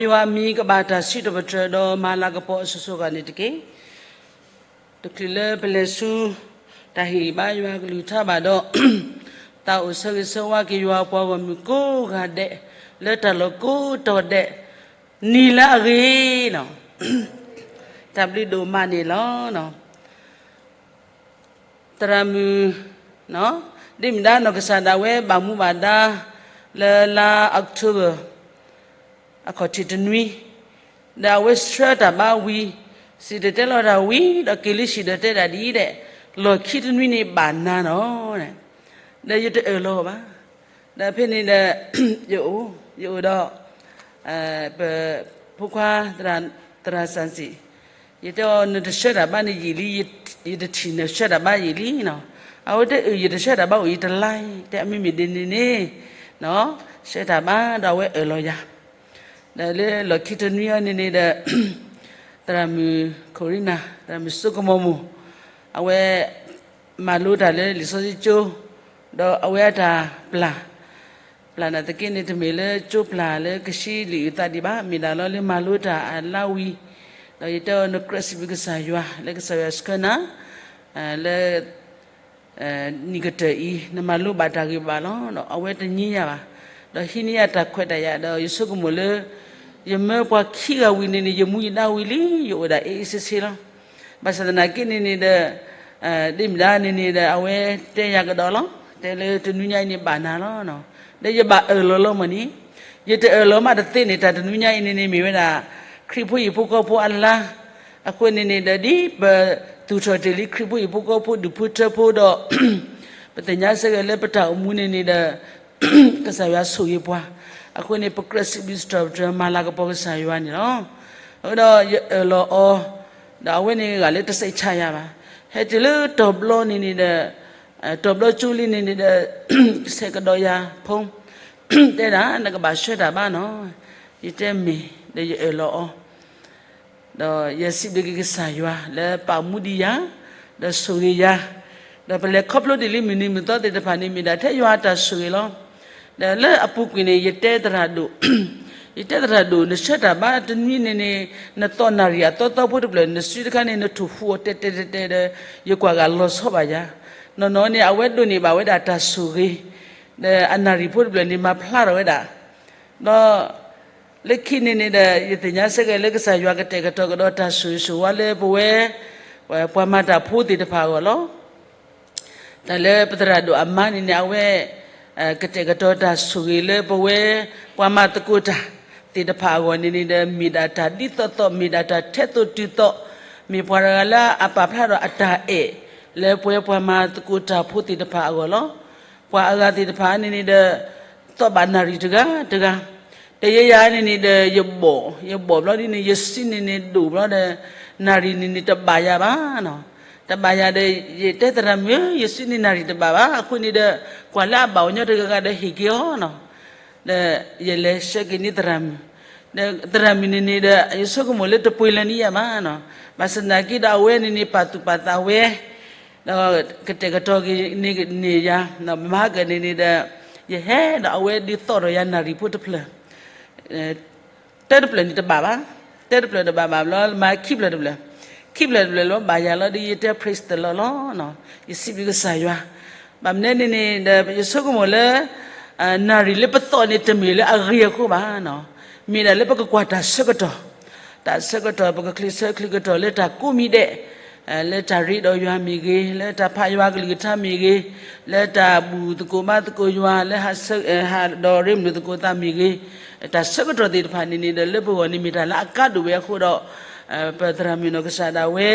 ယွၤအမံၤကဘၣ်တၢ်စံးထီၣ်ပတြၢၤဒီးမၤလၤကပီၤအစိၤစိၤအဂၤန့ၣ်တက့ၢ်. တချုးလၢပလဲၤဆူ တၢ်ဟ့ၣ်ဂံၢ်ဘါယွၤအကလုၢ်ကထါဘၣ်ဒီး သးအိၣ်ဆၢဂ့ၤဆၢဝါက့ၤယွၤပှၤဂီၢ်မုၢ်ကိးဂၤဒဲး လၢတၢ်လီၢ်ကိးတီၤဒဲး နံၤလၢအဂ့ၤလီၤ. တၢ်ဘျုးဒိၣ်မးန့ၣ်လီၤ. သရၣ်မုၣ် ဒ်မ့ၢ်ဒၣ်နီၢ်ကစၢ်ဒၣ်ဝဲဘၣ်မူဘၣ်ဒါ လၢလါ October အခီၣ်ထံးတနွံ ဒီးအဝဲဆှၢတၢ်ဘါဝံၤ စံၣ်တဲၤတဲလီၤတၢ်ဝံၤ ဒီးက့ၤလၢဟံၣ်ဒီးတဲဒၣ်ဒ်အံၤဒဲး လီၢ်ခံတနွံန့ၣ်ဘၣ်နၤလီၤ. ဒီးယတအၢၣ်လီၤဘၣ်. ဒီးဖဲန့ၣ်ဒီး ယအိၣ် ယအိၣ်ဒီး ပဖိခွါ သရၣ်စၣ်စံၣ် ယတဲအီၤ နတဆှၢတၢ်ဘါန့ၣ်ယံာ်လံ, ယတထံၣ်နဆှၢတၢ်ဘါယံာ်လံနီၤ. အဝဲတဲအၢ ယတဆှၢတၢ်ဘါအိၣ်ယတလါ, တဲအမ့မ့ၢ်ဒ်န့ၣ်န့ၣ် ဆှၢတၢ်ဘါဒီးအဝဲအၢၣ်လီၤယၤ ဒီးလၢလီၢ်ခံတနွံအံၤန့ၣ်န့ၣ်ဒီး သရၣ်မုၣ်ခိၣ်ရံနၤ သရၣ်မုၣ်စိကမီၤမိၢ် အဝဲ မၤလိတၢ်လၢလံာ်စီဆှံကၠိ ဒီးအဝဲအတၢ်ပျၢ် ပျၢ်နာ်သက့န့ၣ် တမ့ၢ်လၢကၠိပျၢ်လၢကဆှံလံာ်အုၣ်သးဒံးဘၣ်, မ့ၢ်ဒၣ်လီၤလၢမၤလိတၢ်အလါဝံၤ, ဒီးယတဲအီၤ နကြၢးစံးဘျုးကစၢ်ယွၤ လၢကစၢ်ယွၤဆှၢနၤ လၢ နံၣ်ကတၢၢ်အံၤ နမၤလိဘၣ်တၢ်ဂ့ၤဘၣ်လီၤ. ဒီးအဝဲတညံယၤဘၣ်, ဒီးဟံးန့ၢ်ယၤတၢ်ခွဲးတၢ်ယာ် ဒီးယဆိကမိၣ်လၢ ယမၢပှၤခံဂၤဝံၤန့ၣ်န့ၣ် ယမူယဒါဝံၤလံ, ယအိၣ်ဒၣ်အ့ၣ်အ့ၣ်ဆ့ဆ့လီၤ. ဘၣ်ဆၣ်သနာ်က့န့ၣ်န့ၣ်ဒီး ဒ်မ့ၢ်ဒၣ်န့ၣ်န့ၣ်ဒီး အဝဲတဲယၤကဒီးလီၤ, တဲလၢတနွံညါအံၤန့ၣ်ဘၣ်နၤလီၤ. ဒီးယဘၣ်အၢၣ်လီၤလီၤမၢ်န့ၣ်, ယတအၢၣ်လီၤမးတသ့န့ၣ် တၢ်တနွံညါအံၤန့ၣ်န့ၣ် မ့ၢ်ဝဲဒၣ် ခရံာ်ဖိဟံၣ်ဖိဃီဖိအလါ, အဃိန့ၣ်န့ၣ်ဒီး ဒ်ပသူၣ်ထီၣ်တ့ၢ်လံခရံာ်ဖိဟံၣ်ဖိဃီဖိဒူၣ်ဖိထၢဖိဒီး ပသ့ၣ်ညါစ့ၢ်ကီးလၢပတၢ်အိၣ်မူန့ၣ်န့ၣ်ဒီး ကစၢ်ယွၤဆိၣ်ဂ့ၤပှၤ, အဃိန့ၣ် ပကြၢးစံးဘျုးစံးထီၣ်ပတြၢၤ မၤလၤကပီၤကစၢ်ယွၤန့ၣ်လီၤ. အဃိဒီးယအၢၣ်လီၤအီၤ, ဒီးအဝဲန့ၣ်ဂၤလၢတစိတ်ချရဘၣ်, ဟဲတုၤလၢတီၤဘျီန့ၣ်န့ၣ်ဒီး တီၤဘျီကၠိလံန့ၣ်န့ၣ်ဒီး ဆဲးကဒီးယၤဖိ, တဲဒၣ် နကဘၣ်ဆှၢတၢ်ဘါနီၤ, ယတဲမ့ၢ် ဒီးယအၢၣ်လီၤအီၤ ဒီးယစံးဘျုးက့ၤကစၢ်ယွၤလၢပာ်မူဒံးယၤ, ဒီးဆိၣ်ဂ့ၤယၤ, ဒီးပလဲၤခီဖျိဒံးလံမုၢ်နံၤမုၢ်သီသ့ၣ်တဖၣ်န့ၣ် မ့ၢ်ဒၣ်ထဲယွၤအတၢ်ဆိၣ်ဂ့ၤလီၤ. ဒီးလၢအပူၤကွံာ်န့ၣ် ယတဲသရၣ်ဒိၣ်, ယတဲသရၣ်ဒိၣ် နဆှၢတၢ်ဘါတနွံန့ၣ်န့ၣ် နသီၣ်နၣ်ရံၣ်အသီသီဖိတဖျၢၣ် နစုတခါန့ၣ် နထိၣ်ဟူးအီၤတဲတဲတဲတဲဒီး ယကွၢ်ဂၤလီၤဆီဘၣ်ယၤ, နီၢ်နီၢ်န့ၣ် အဝဲဒိးန့ၢ်ဘၣ်ဝဲဒၣ်တၢ်ဆိၣ်ဂ့ၤ, ဒီးအနၣ်ရံၣ်ဖိတဖျၢၣ်န့ၣ် မၤဖျါထီၣ်ဝဲဒၣ်, ဒီး လၢခံန့ၣ်န့ၣ်ဒီး ယသ့ၣ်ညါစ့ၢ်ကီးလၢကစၢ်ယွၤကတဲာ်ကတီၤကဒီးတၢ်ဆိၣ်ဂ့ၤဆိၣ်ဝါလၢပဝဲ ပှၤမၤတၢ်ဖိသ့ၣ်တဖၣ်အဂီၢ်လီၤ. တၢ်လၢပသရၣ်ဒိၣ်အမါန့ၣ်န့ၣ် အဝဲ ကတဲာ်ကတီၤတၢ်ဆိၣ်ဂ့ၤလၢပဝဲ ပှၤမၤသကိးတၢ်သ့ၣ်တဖၣ်အဂီၢ်န့ၣ်န့ၣ်ဒီး မ့ၢ်ဒၣ်တၢ်ဒ်သိးသိး မ့ၢ်ဒၣ်တၢ်ထဲသိးတုၤသိး, မ့ၢ်ပှၤတဂၤလၢအပာ်ဖျါထီၣ်အတၢ်အဲၣ် လၢပဝဲပှၤမၤသကိးတၢ်ဖိသ့ၣ်တဖၣ်အဂီၢ်လီၤ. ပှၤအဂၤသ့ၣ်တဖၣ်န့ၣ်န့ၣ်ဒီး သီၣ်ဘၣ်နၣ်ရံၣ်တဂၤတဂၤ, ဒီးယဲယၤန့ၣ်န့ၣ်ဒီး ယဘီၣ် ယဘီၣ်ဘျီဒ်န့ၣ် ယစုန့ၣ်န့ၣ်ဒိၣ်ဘျီဒီး နၣ်ရံၣ်န့ၣ်န့ၣ်တဘၣ်ယၤဘၣ်နီၤ. တဘၣ်ယၤဒီး ယတဲသရၣ်မုၣ်ဧၢ ယစုန့ၣ်နၣ်ရံၣ်တဘၣ်ဘၣ်, အဃိန့ၣ်ဒီး ကွၢ်လၢအဘၣ်အီၤညီတဂၤဂၤဒီးဟ့ၣ်က့ၤအီၤနီၤ. ဒီးယလဲၤဆှၢက့ၤန့ၢ်သရၣ်မုၣ်, ဒီးသရၣ်မုၣ်န့ၣ်န့ၣ်ဒီး ယဆိကမိၣ်လၢတပှ့ၤလၢနံၣ်ယၤဘၣ်နီၤ. ဘၣ်ဆၣ်သနာ်က့ဒီး အဝဲန့ၣ်န့ၣ် ပာ်သူၣ်ပာ်သးဝဲ ဒီးကတဲာ်ကတီၤက့ၤန့ၢ်ယၤ, မဟါကၢန့ၣ်န့ၣ်ဒီး ယဟဲဒီးအဝဲဒုးသီၣ်ထီၣ်ယၤနၣ်ရံၣ်ဖိတဖျၢၣ်, တၢတဖျၢၣ်န့ၣ်တဘၣ်ဘၣ်, တၢတဖျၢၣ်တဘၣ်ဘၣ်ဘျီ မၤခံဖျၢၣ်တဖျၢၣ်, ခံဖျၢၣ်တဖျၢၣ်လီၤဘၣ်ယၤလီၤဒီး ယတဲ praise the Lord လီၤ. ယစံးဘျုးကစၢ်ယွၤ, ဘၣ်မနုၤန့ၣ်န့ၣ်ဒီး ယဆိကမိၣ်လၢ နၣ်ရံၣ်လၢပသီၣ်န့ၣ် တမ့ၢ်လၢအဂ့ၤအဃိဘၣ်နီၤ, မ့ၢ်ဒၣ်လၢပကကွၢ်တၢ်ဆၢကတီၢ်, တၢ်ဆၢကတီၢ် ပကချံးဆၢချံးကတီၢ်လၢတၢ်ကိးမံၤဒဲး, လၢတၢ်ရ့ဒီးယွၤမ့ၢ်ဂ့ၤ, လၢတၢ်ဖးယွၤကလုၢ်ကထါမ့ၢ်ဂ့ၤ, လၢတၢ်ဘူၣ်သကိးဘါသကိးယွၤ, လၢဟးဒီးရ့မုာ်သကိးသးမ့ၢ်ဂ့ၤ, တၢ်ဆၢကတီၢ်သ့ၣ်တဖၣ်န့ၣ်န့ၣ်ဒီး လၢပဂီၢ်န့ၣ်မ့ၢ်တၢ်လၢအကါဒိၣ်ဝဲအဃိဒီး ပသရၣ်မုၣ်နီၢ်ကစၢ်ဒၣ်ဝဲ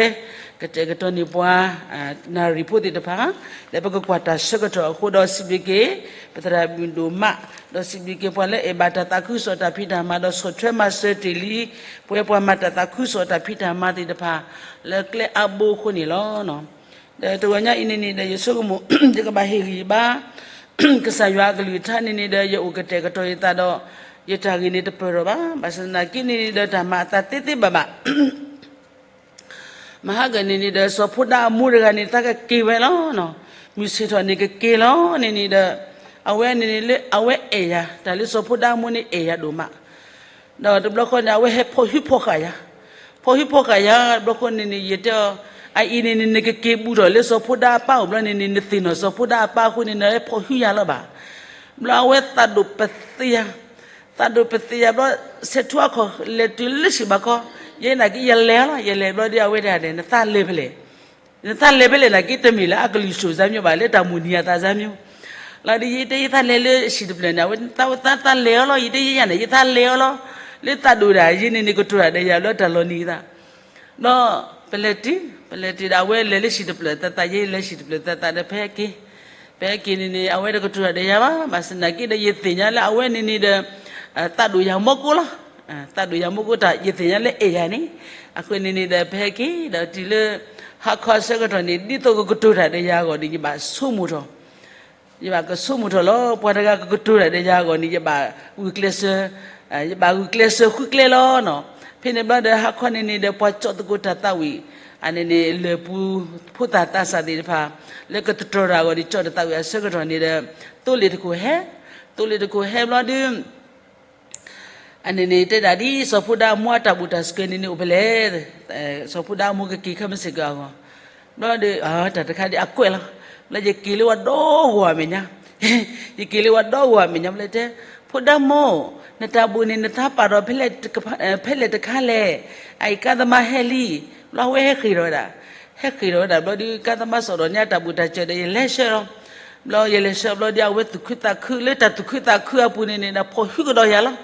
ကတဲာ်ကတီၤန့ၢ်ပှၤ နၣ်ရံၣ်ဖိသ့ၣ်တဖၣ် လၢပကကွၢ်တၢ်ဆၢကတီၢ်အဃိဒီး စံးဘျုးက့ၤ ပသရၣ်မုၣ်ဒိၣ်မး, ဒီးစံးဘျုးက့ၤပှၤလၢအဲၣ်ဘၣ်တၢ်သးခုကစီၣ်တၢ်ဖံးတၢ်မၤ ဒီးဆီၣ်ထွဲမၤစၢၤတ့ၢ်လံ ပဝဲပှၤမၤတၢ်သးခုကစီၣ်တၢ်ဖံးတၢ်မၤသ့ၣ်တဖၣ် လၢကျဲအါဘိအဃိန့ၣ်လီၤ. ဒီးတဂီၤညါအံၤန့ၣ်န့ၣ်ဒီး ယဆိကမိၣ် ယကဘၣ်ဟ့ၣ်ဂံၢ်ဘါ ကစၢ်ယွၤအကလုၢ်ကထါန့ၣ်န့ၣ်ဒီး ယအိၣ်ကတဲာ်ကတီၤယသးဒီး ယတၢ်ဂ့ၢ်န့ၣ်တပၢၢ်ထီၣ်ဘၣ်. ဘၣ်ဆၣ်သနာ်က့န့ၣ်န့ၣ်ဒီး တၢ်မၤအသးသ့သ့ဘၣ်ဘၣ် မဟါကၢန့ၣ်န့ၣ်ဒီး စီၤဖိဒါအမိၢ်တဂၤန့ၣ် တၢ်ကက့ၤဝဲလီၤ. မုၢ်ဆ့ၣ်ထီၣ်န့ၣ်ကက့ၤလီၤန့ၣ်န့ၣ်ဒီး အဝဲန့ၣ်န့ၣ်လၢအဝဲအဲၣ်ယၤ တၢ်လၢစီၤဖိဒါအမိၢ်န့ၣ်အဲၣ်ယၤဒိၣ်မး. ဒီးတဘျီဃီန့ၣ် အဝဲဟဲဖီၣ်ဟုၣ်ဖီၣ်ဃာ်ယၤ, ဖီၣ်ဟုၣ်ဖီၣ်ဃာ်ယၤ တဘျီဃီန့ၣ်န့ၣ် ယတဲအီၤ, အအံၤန့ၣ်န့ၣ် နကက့ၤဘူးထီၣ်လၢစီၤဖိဒါအပၢ်အိၣ်ဘျီန့ၣ်န့ၣ် နသ့ၣ်နီၣ်စီၤဖိဒါအပၢ်အဃိန့ၣ် နဟဲဖီၣ်ဟုၣ်ယၤလၢၤဘၣ်. ဘျီအဝဲသးဒိၣ်ပသ့ယၤ, သးဒိၣ်ပသ့ယၤဘျီ ဆဲးထူအခီၣ်လဲၤတုၤလၢစံးဘၣ်ခီ, ယဲနာ်က့ ယလဲၤလီၤ, ယလဲၤဘျီဒီး အဝဲဒၣ်န့ၣ် နသးလဲၤဖဲလဲၣ် နသးလဲၤဖဲလဲၣ်နာ်က့ တမ့ၢ်လၢအကလုၢ်စိၣ်စၢ်မ့ၢ်ဘၣ် လၢတၢ်မိၣ်နံၤအသးစၢ်မ့ၢ်, လီၤဒီးယတဲယသးလဲၤလၢစံၣ်တဖျၢၣ်န့ၣ် အဝဲသးသးလဲၤအီၤလီၤ, ယတဲယဲယၤန့ၣ် ယသးလဲၤအီၤလီၤ, လၢသးဒိၣ်ဒၣ်ယဲန့ၣ်န့ၣ် ကတိၤတၢ်ဒီးယၤလၢတၢ်လီၤနံၤအသး, ဒီးပလဲၤတုၤ, ပလဲၤတုၤဒီး အဝဲလဲၤလၢစံၣ်တဖျၢၣ်သးသး ယဲလဲၤစံၣ်တဖျၢၣ်သးသးဒီး ဖဲဟဲက့ၤ, ဖဲဟဲက့ၤန့ၣ်န့ၣ် အဝဲတကတိၤတၢ်ဒီးယၤဘၣ်, ဘၣ်ဆၣ်သနာ်က့ဒီး ယသ့ၣ်ညါလၢအဝဲန့ၣ်န့ၣ်ဒီး သးဒိၣ်ယၤမီၢ်ကိၣ်လီၤ, သးဒိၣ်ယၤမီၢ်ကိၣ်တၢ် ယသ့ၣ်ညါလၢအဲၣ်ယၤန့ၣ်, အဃိန့ၣ်န့ၣ်ဒီး ဖဲဟဲက့ၤဒီးတုၤလၢ ဟါခီအဆၢကတီၢ်န့ၣ် ဒ်သိးကကတိၤတၢ်ဒီးယၤအဂီၢ်န့ၣ် ယဘၣ်ဆိကမိၣ်ထီၣ် ယဘၣ်ကဆိကမိၣ်ထီၣ်လီၤ, ပှၤတဂၤကကတိၤတၢ်ဒီးယၤအဂီၢ်န့ၣ် ယဘၣ်ဂုာ်ကျဲးစၢး, ယဘၣ်ဂုာ်ကျဲးစၢးဃုကျဲလီၤနီၤ. ဖဲန့ၣ်ဘျီဒီး ဟါခီန့ၣ်န့ၣ်ဒီး ပှၤကၠီၣ်သကိးတၢ်သးဝံၣ်, အန့ၣ်န့ၣ် လၢၢ်ပူၤဖိသၣ်သးစၢ်သ့ၣ်တဖၣ် လၢကတတြီၤတၢ်အဂီၢ်န့ၣ် ကၠီၣ်တၢ်သးဝံၣ်အဆၢကတီၢ်န့ၣ်ဒီး သိလ့ၣ်တခိၣ်ဟဲ, သိလ့ၣ်တခိၣ်ဟဲဘျီဒီး အန့ၣ်န့ၣ် တဲဒၣ်ဒ်စီၤဖိဒါအမိၢ်အတၢ်ဘူၣ်တၢ်စၢၤန့ၣ်န့ၣ်အိၣ်ဖဲလဲၣ်, စီၤဖိဒါအမိၢ်ကက့ၤခဲမုၢ်ဆ့ၣ်က့ၤအဂီၢ်, ဘျီဒီး တၢ်တခါဒ်အကွဲးလီၤ, ဘျီယက့ၤလၢဝဲဒီဂီၢ်အမဲာ်ညါ, ယက့ၤလၢဝဲဒီဂီၢ်အမဲာ်ညါ ဘျီတဲ, ဖိဒါမိၢ်, နတၢ်ဘူၣ်န့ၣ် နသးပာ်ဒီး ဖဲလဲၣ်တခါလဲၣ်, အအံၤကါသမါဟဲလံ, ဘျီဝဲဟဲဃ့ၢ်ထီၣ်ဝဲဒၣ်, ဟဲဃ့ၢ်ထီၣ်ဝဲဒၣ် ဘျီဒီး ကါသမါစိာ်ဒီးန့ၢ်အတၢ်ဘူၣ်တၢ်စၢၤဒီး ယလဲၤဆှၢလီၤ, ဘျီယလဲၤဆှၢဘျီဒီး အဝဲသူၣ်ခုသးခုလၢတၢ်သူၣ်ခုသးခုအပူၤန့ၣ်န့ၣ်ဒီး ဖီၣ်ဟုၣ်ကဒီးယၤလီၤ,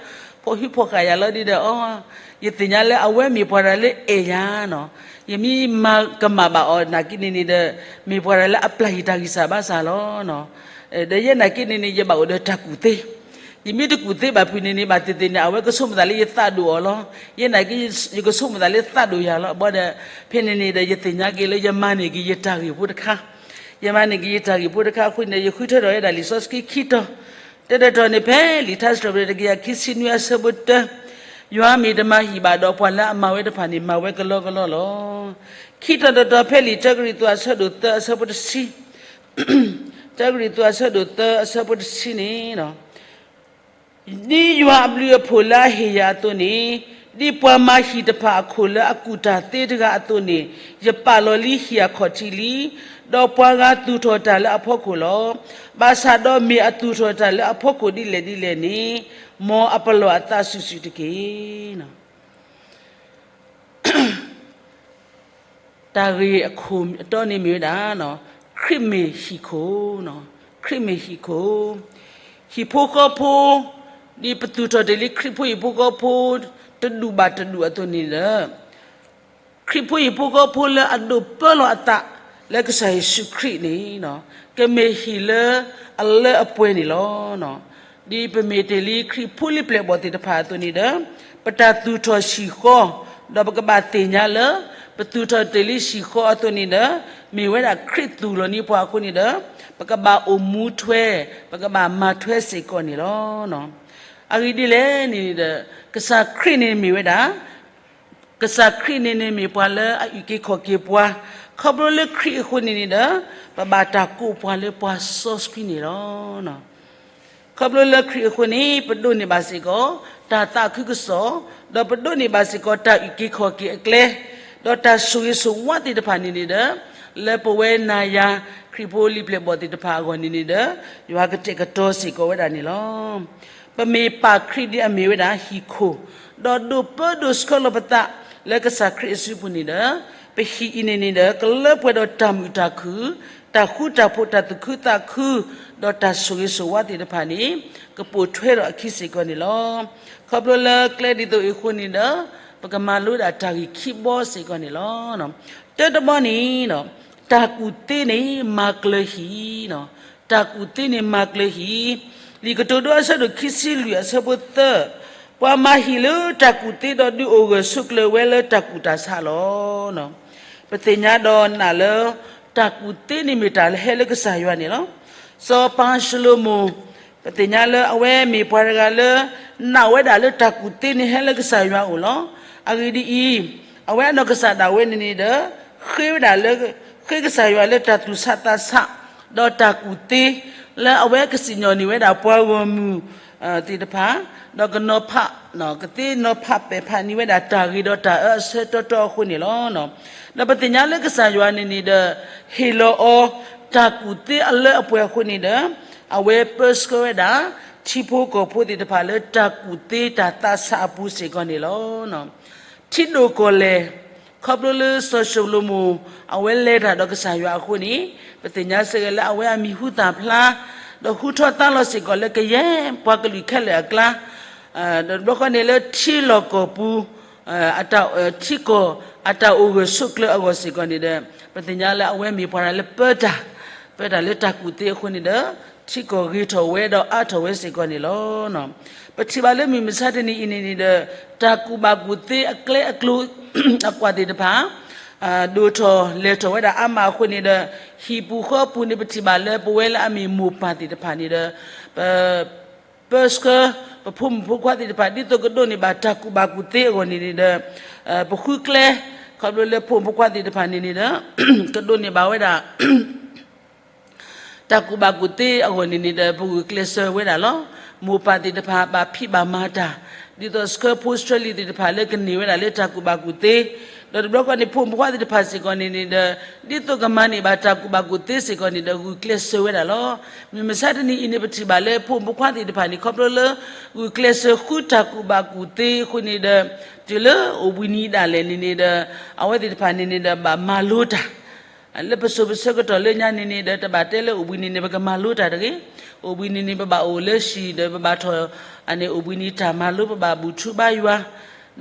ဖီၣ်ဟုၣ်ဖီၣ်ဃာ်ယၤလီၤဒီး အီ, ယသ့ၣ်ညါလၢအဝဲမ့ၢ်ပှၤတဂၤလၢအဲၣ်ယၤနီၤ, ယမ့ၢ်မၤကမၣ်ဘၣ်အီၤနာ်က့န့ၣ်န့ၣ်ဒီး မ့ၢ်ပှၤတဂၤလၢအပျၢ်ယတၢ်ဂံၢ်စၢ်ဘါစၢ်လီၤ. ဒီးယဲနာ်က့န့ၣ်န့ၣ် ယဘၣ်အိၣ်ဒီးတၢ်ကူၣ်သ့, ယမ့ၢ်တကူၣ်သ့ဘၣ်ဖုးန့ၣ်န့ၣ် ဘၣ်သ့ၣ်သ့ၣ်န့ၣ် အဝဲကဆိကမိၣ်သးလၢယသးဒိၣ်အီၤလီၤ. ယဲနာ်က့ ယကဆိကမိၣ်သးလၢသးဒိၣ်ယၤလီၤ. ဘၣ်ဒီး ဖဲန့ၣ်န့ၣ်ဒီး ယသ့ၣ်ညါက့ၤလၢယမၤန့ၢ်က့ၤယတၢ်ဂ့ၢ်ဖိတခါ, ယမၤန့ၢ်က့ၤယတၢ်ဂ့ၢ်ဖိတခါအဃိန့ၣ်ဒီး ယဃုထၢထီၣ်ဝဲဒၣ်လံာ်စီဆှံခံတီၤ, တၢ်တတီၤန့ၣ် ဖဲလံာ်ထါစံးထီၣ်ပတြၢၤတကယၤခံဆံနွံအဆၢဖိတၢ, ယွၤမ့ၢ်တမၤဟံၣ်ဘၣ်ဒီး ပှၤလၢအမၤဝဲတဖၣ်န့ၣ် မၤဝဲကလီကလီလီၤ. ခံတီၤတတီၤ ဖဲလံာ်တၢကရံၣ်သူးအဆၢဒိၣ်သၢအဆၢဖိတဆံ, တၢကရံၣ်သူးအဆၢဒိၣ်သၢအဆၢဖိတဆံန့ၣ်, ဒ်ယွၤအဘျုးအဖှိၣ်လၢအဟ့ၣ်ယၤအသိးန့ၣ်, ဒ်ပှၤမၤဟံၣ်တဖၣ်အခိၣ်လၢအကူၣ်တၢ်သ့တဂၤအသိးန့ၣ်, ယပာ်လီၤလံဟံၣ်အခီၣ်ထံးလံ, ဒီးပှၤဂၤသူၣ်ထီၣ်တၢ်လၢအဖီခိၣ်လီၤ. ဘၣ်ဆၣ်ဒီးမ့ၢ်အသူၣ်ထီၣ်တၢ်လၢအဖီခိၣ်ဒ်လဲၣ်ဒ်လဲၣ်န့ၣ်, မ်အပလီၢ်အသးစုာ်စုာ်တက့ၢ်. တၢ်ဂ့ၢ်အခိၣ်အတီန့ၣ်မ့ၢ်ဝဲဒၣ်, ခရံာ်မ့ၢ်ဟံၣ်ခိၣ်, ခရံာ်မ့ၢ်ဟံၣ်ခိၣ်, ဟံၣ်ဖိဃီဖိ, ဒ်ပသူၣ်ထီၣ်တ့ၢ်လံခရံာ်ဖိဟံၣ်ဖိဃီဖိ တဒူၣ်ဘၣ်တဒူၣ်အသိးန့ၣ်ဒီး ခရံာ်ဖိဟံၣ်ဖိဃီဖိလၢအဒိးပၢလီၤအသးလၢကစၢ်ယ့ၣ်ၡူးခရံာ်န့ၣ်, ကမ့ၢ်ဟံၣ်လၢအလၢအပှဲၤန့ၣ်လီၤ. ဒ်ပမ့ၢ်တ့ၢ်လံခရံာ်ဖိလံပျဲၢ်ဘီၣ်သ့ၣ်တဖၣ်အသိးန့ၣ်ဒီး, ပတၢ်သူၣ်ထီၣ်ဟံၣ်ဃီ, ဒီးပကဘၣ်သ့ၣ်ညါလၢ ပသူၣ်ထီၣ်တ့ၢ်လံဟံၣ်ဃီအသိးန့ၣ်ဒီး, မ့ၢ်ဝဲဒၣ်ခရံာ်သူၣ်လီၤန့ၢ်ပှၤအဃိန့ၣ်ဒီး, ပကဘၣ်အိၣ်မူထွဲ, ပကဘၣ်မၤထွဲစ့ၢ်ကီးန့ၣ်လီၤ. အဂ့ၢ်ဒ်လဲၣ်န့ၣ်ဒီး, ကစၢ်ခရံာ်န့ၣ်မ့ၢ်ဝဲဒၣ် ကစၢ်ခရံာ်န့ၣ်န့ၣ်မ့ၢ်ပှၤလၢအအုၣ်က့ၤခီၣ်က့ၤပှၤ, ခီဖျိလၢခရံာ်အဃိန့ၣ်န့ၣ်ဒီး, ပဘၣ်တၢ်ကိးပှၤလၢပှၤစီဆှံန့ၣ်လီၤ. ခီဖျိလၢခရံာ်အဃိန့ၣ် ပဒိးန့ၢ်ဘၣ်စ့ၢ်ကီး တၢ်သးခုကစီၣ်, ဒီးပဒိးန့ၢ်ဘၣ်စ့ၢ်ကီးတၢ်အုၣ်က့ၤခီၣ်က့ၤအကျဲ, ဒီးတၢ်ဆိၣ်ဂ့ၤဆိၣ်ဝါသ့ၣ်တဖၣ်န့ၣ်န့ၣ်ဒီး, လၢပဝဲနၤယၤ ခရံာ်ဖိလံပျဲၢ်ဘီၣ်သ့ၣ်တဖၣ်အဂီၢ်န့ၣ်န့ၣ်ဒီး, ယွၤကတဲာ်ကတီၤစ့ၢ်ကီးဝဲဒၣ်န့ၣ်လီၤ. ပမ့ၢ်ပာ်ခရံာ်ဒ်အမ့ၢ်ဝဲဒၣ်ဟံၣ်ခိၣ်, ဒီးဒိးပၢဒိးဆှၢလီၤပသးလၢကစၢ်ခရံာ်အစုပူၤန့ၣ်ဒီး, ပဟံၣ်အံၤန့ၣ်န့ၣ်ဒီး ကလၢပှဲၤဒီးတၢ်မုာ်တၢ်ခုၣ်, တၢ်ဃူတၢ်ဖိး တၢ်သူၣ်ခုသးခု, ဒီးတၢ်ဆိၣ်ဂ့ၤဆိၣ်ဝါသ့ၣ်တဖၣ်န့ၣ်, ကပိာ်ထွဲဒီးအခံစ့ၢ်ကီးန့ၣ်လီၤ. ခီဖျိလၢကျဲဒ်သိးအံၤအဃိန့ၣ်ဒီး, ပကမၤလိဒၣ်တၢ်ဂ့ၢ်ခံဘီစ့ၢ်ကီးန့ၣ်လီၤ. တၢတဘီန့ၣ်, တၢ်ကူၣ်သ့န့ၣ်မၤကျၢၤဟံၣ်, တၢ်ကူၣ်သ့န့ၣ်မၤကျၢၤဟံၣ်, လံာ်ကတိၤဒိအဆၢဒိၣ်ခံဆံလွံၢ်အဆၢဖိသၢ, ပှၤမၤဟံၣ်လၢတၢ်ကူၣ်သ့ဒီးဒုးအိၣ်ဂၢၢ်ဆိးကျၢၤဝဲလၢတၢ်ကူၣ်တၢ်ဆးလီၤ. ပသ့ၣ်ညါဒီးနၢ်လၢ တၢ်ကူၣ်သ့န့ၣ်မ့ၢ်တၢ်လၢဟဲလၢကစၢ်ယွၤန့ၣ်လီၤ. စီၤပၤၡလိၤမိၣ်, ပသ့ၣ်ညါလၢအဝဲမ့ၢ်ပှၤတဂၤလၢ နာ်ဝဲဒၣ်လၢတၢ်ကူၣ်သ့န့ၣ်ဟဲလၢကစၢ်ယွၤအအိၣ်လီၤ. အဂ့ၢ်ဒ်အံၤ, အဝဲအနီၢ်ကစၢ်ဒၣ်ဝဲန့ၣ်န့ၣ်ဒီး, ဃ့ဝဲဒၣ်လၢ, ဃ့ကစၢ်ယွၤလၢတၢ်သူၣ်ဆးသးဆး, ဒီးတၢ်ကူၣ်သ့, လၢအဝဲကစံၣ်ညီၣ်န့ၢ်ဝဲဒၣ်ပှၤဂီၢ်မုၢ် သ့ၣ်တဖၣ်, ဒီးကနီၤဖး, ကသ့ၣ်နီၤဖးပဲာ်ဖးန့ၢ်ဝဲဒၣ်တၢ်ဂ့ၤဒီးတၢ်အၢအဆၢတီတီအဃိန့ၣ်လီၤ. ဒီးပသ့ၣ်ညါလၢကစၢ်ယွၤန့ၣ်န့ၣ်ဒီး ဟ့ၣ်လီၤအီၤတၢ်ကူၣ်သ့အလၢအပှဲၤအဃိန့ၣ်ဒီး အဝဲပၢဆှၢဝဲဒၣ် ထံဖိကီၢ်ဖိသ့ၣ်တဖၣ်လၢတၢ်ကူၣ်သ့တၢ်သးဆးအပူၤစ့ၢ်ကီးန့ၣ်လီၤ. ထံဒိၣ်ကီၢ်လဲၢ်, ခီဖျိလၢစီၤၡလိၤမိၣ် အဝဲလဲၤတၢ်ဒီးကစၢ်ယွၤအဃိန့ၣ် ပသ့ၣ်ညါစ့ၢ်ကီးလၢအဝဲအမံၤဟူသၣ်ဖျါ ဒီးဟူထီၣ်သါလီၤစ့ၢ်ကီးလၢကယဲၢ်ပှၤကလုာ်ခဲလၢာ်အကျါ, ဒီးတဘျီဃီန့ၣ်လၢထံလီၢ်ကီၢ်ပူၤ ထံကီၢ်အတၢ်အိၣ်ဂၢၢ်ဆိးကျၢၤအဂီၢ်စ့ၢ်ကီးန့ၣ်ဒီး ပသ့ၣ်ညါလၢအဝဲမ့ၢ်ပှၤတၢ်လၢပၢတၢ်, ပၢတၢ်လၢတၢ်ကူၣ်သ့အဃိန့ၣ်ဒီး ထံကီၢ်ဂ့ၤထီၣ်ဝဲဒီးအါထီၣ်ဝဲစ့ၢ်ကီးန့ၣ်လီၤ. ပထံၣ်ဘၣ်လၢမုၢ်မဆါတနံၤအံၤန့ၣ်န့ၣ်ဒီး တၢ်ကူၣ်ဘၣ်ကူၣ်သ့အကျဲအကျိၤ အကွၢ်သ့ၣ်တဖၣ် ဒိၣ်ထီၣ်လဲၤထီၣ်ဝဲဒၣ်အါမးအဃိန့ၣ်ဒီး ဟံၣ်ပူၤဃီပူၤန့ၣ် ပထံၣ်ဘၣ်လၢပဝဲလၢအမ့ၢ်မိၢ်ပၢ်သ့ၣ်တဖၣ်န့ၣ်ဒီး ပ ပၢဆှၢ ပဖိမုၣ်ဖိခွါသ့ၣ်တဖၣ် ဒ်သိးကဒိးန့ၢ်ဘၣ်တၢ်ကူၣ်ဘၣ်ကူၣ်သ့အဂီၢ်န့ၣ်န့ၣ်ဒီး ပဃုကျဲ ခီဖျိလၢဖိမုၣ်ဖိခွါသ့ၣ်တဖၣ်န့ၣ်န့ၣ်ဒီး ကဒိးန့ၢ်ဘၣ်ဝဲဒၣ် တၢ်ကူၣ်ဘၣ်ကူၣ်သ့အဂီၢ်န့ၣ်န့ၣ်ဒီး ပဂုာ်ကျဲးစၢးဝဲဒၣ်လီၤ. မိၢ်ပၢ်သ့ၣ်တဖၣ် ဘၣ်ဖံးဘၣ်မၤတၢ် ဒ်သိးဆှၢဖိဆှၢလံၤသ့ၣ်တဖၣ်လၢကန့ၢ်ဝဲဒၣ်လၢတၢ်ကူၣ်ဘၣ်ကူၣ်သ့, ဒီးတဘျီဃီန့ၣ် ဖိမုၣ်ဖိခွါသ့ၣ်တဖၣ်စ့ၢ်ကီးန့ၣ်န့ၣ်ဒီး ဒ်သိးကမၤန့ၢ်ဘၣ်တၢ်ကူၣ်ဘၣ်ကူၣ်သ့စ့ၢ်ကီးန့ၣ်ဒီး ဂုာ်ကျဲးစၢးဝဲဒၣ်လီၤ. မုၢ်မဆါတနံၤအံၤန့ၣ် ပထံၣ်ဘၣ်လၢဖိမုၣ်ဖိခွါသ့ၣ်တဖၣ်န့ၣ် ခီဖျိလၢ ဂုာ်ကျဲးစၢးဃုတၢ်ကူၣ်ဘၣ်ကူၣ်သ့အဃိန့ၣ်ဒီး တုၤလၢအိၣ်ဘှံးနံၤဒၣ်လဲာ်န့ၣ်န့ၣ်ဒီး အဝဲသ့ၣ်တဖၣ်န့ၣ်န့ၣ်ဒီး ဘၣ်မၤလိတၢ် လၢပစိၤပဆၢကတီၢ်လၢညါန့ၣ်န့ၣ်ဒီး တဘၣ်တဲလၢအိၣ်ဘှံးနံၤန့ၣ် ပကမၤလိတၢ်တဂ့ၤ. အိၣ်ဘှံးနံၤန့ၣ် ပဘၣ်အိၣ်လၢဟံၣ်ဒီး ပဘၣ်ထီၣ် အန့ၣ်အိၣ်ဘှံးနံၤတၢ်မၤလိ ပဘၣ်ဘူၣ်ထူဘါယွၤ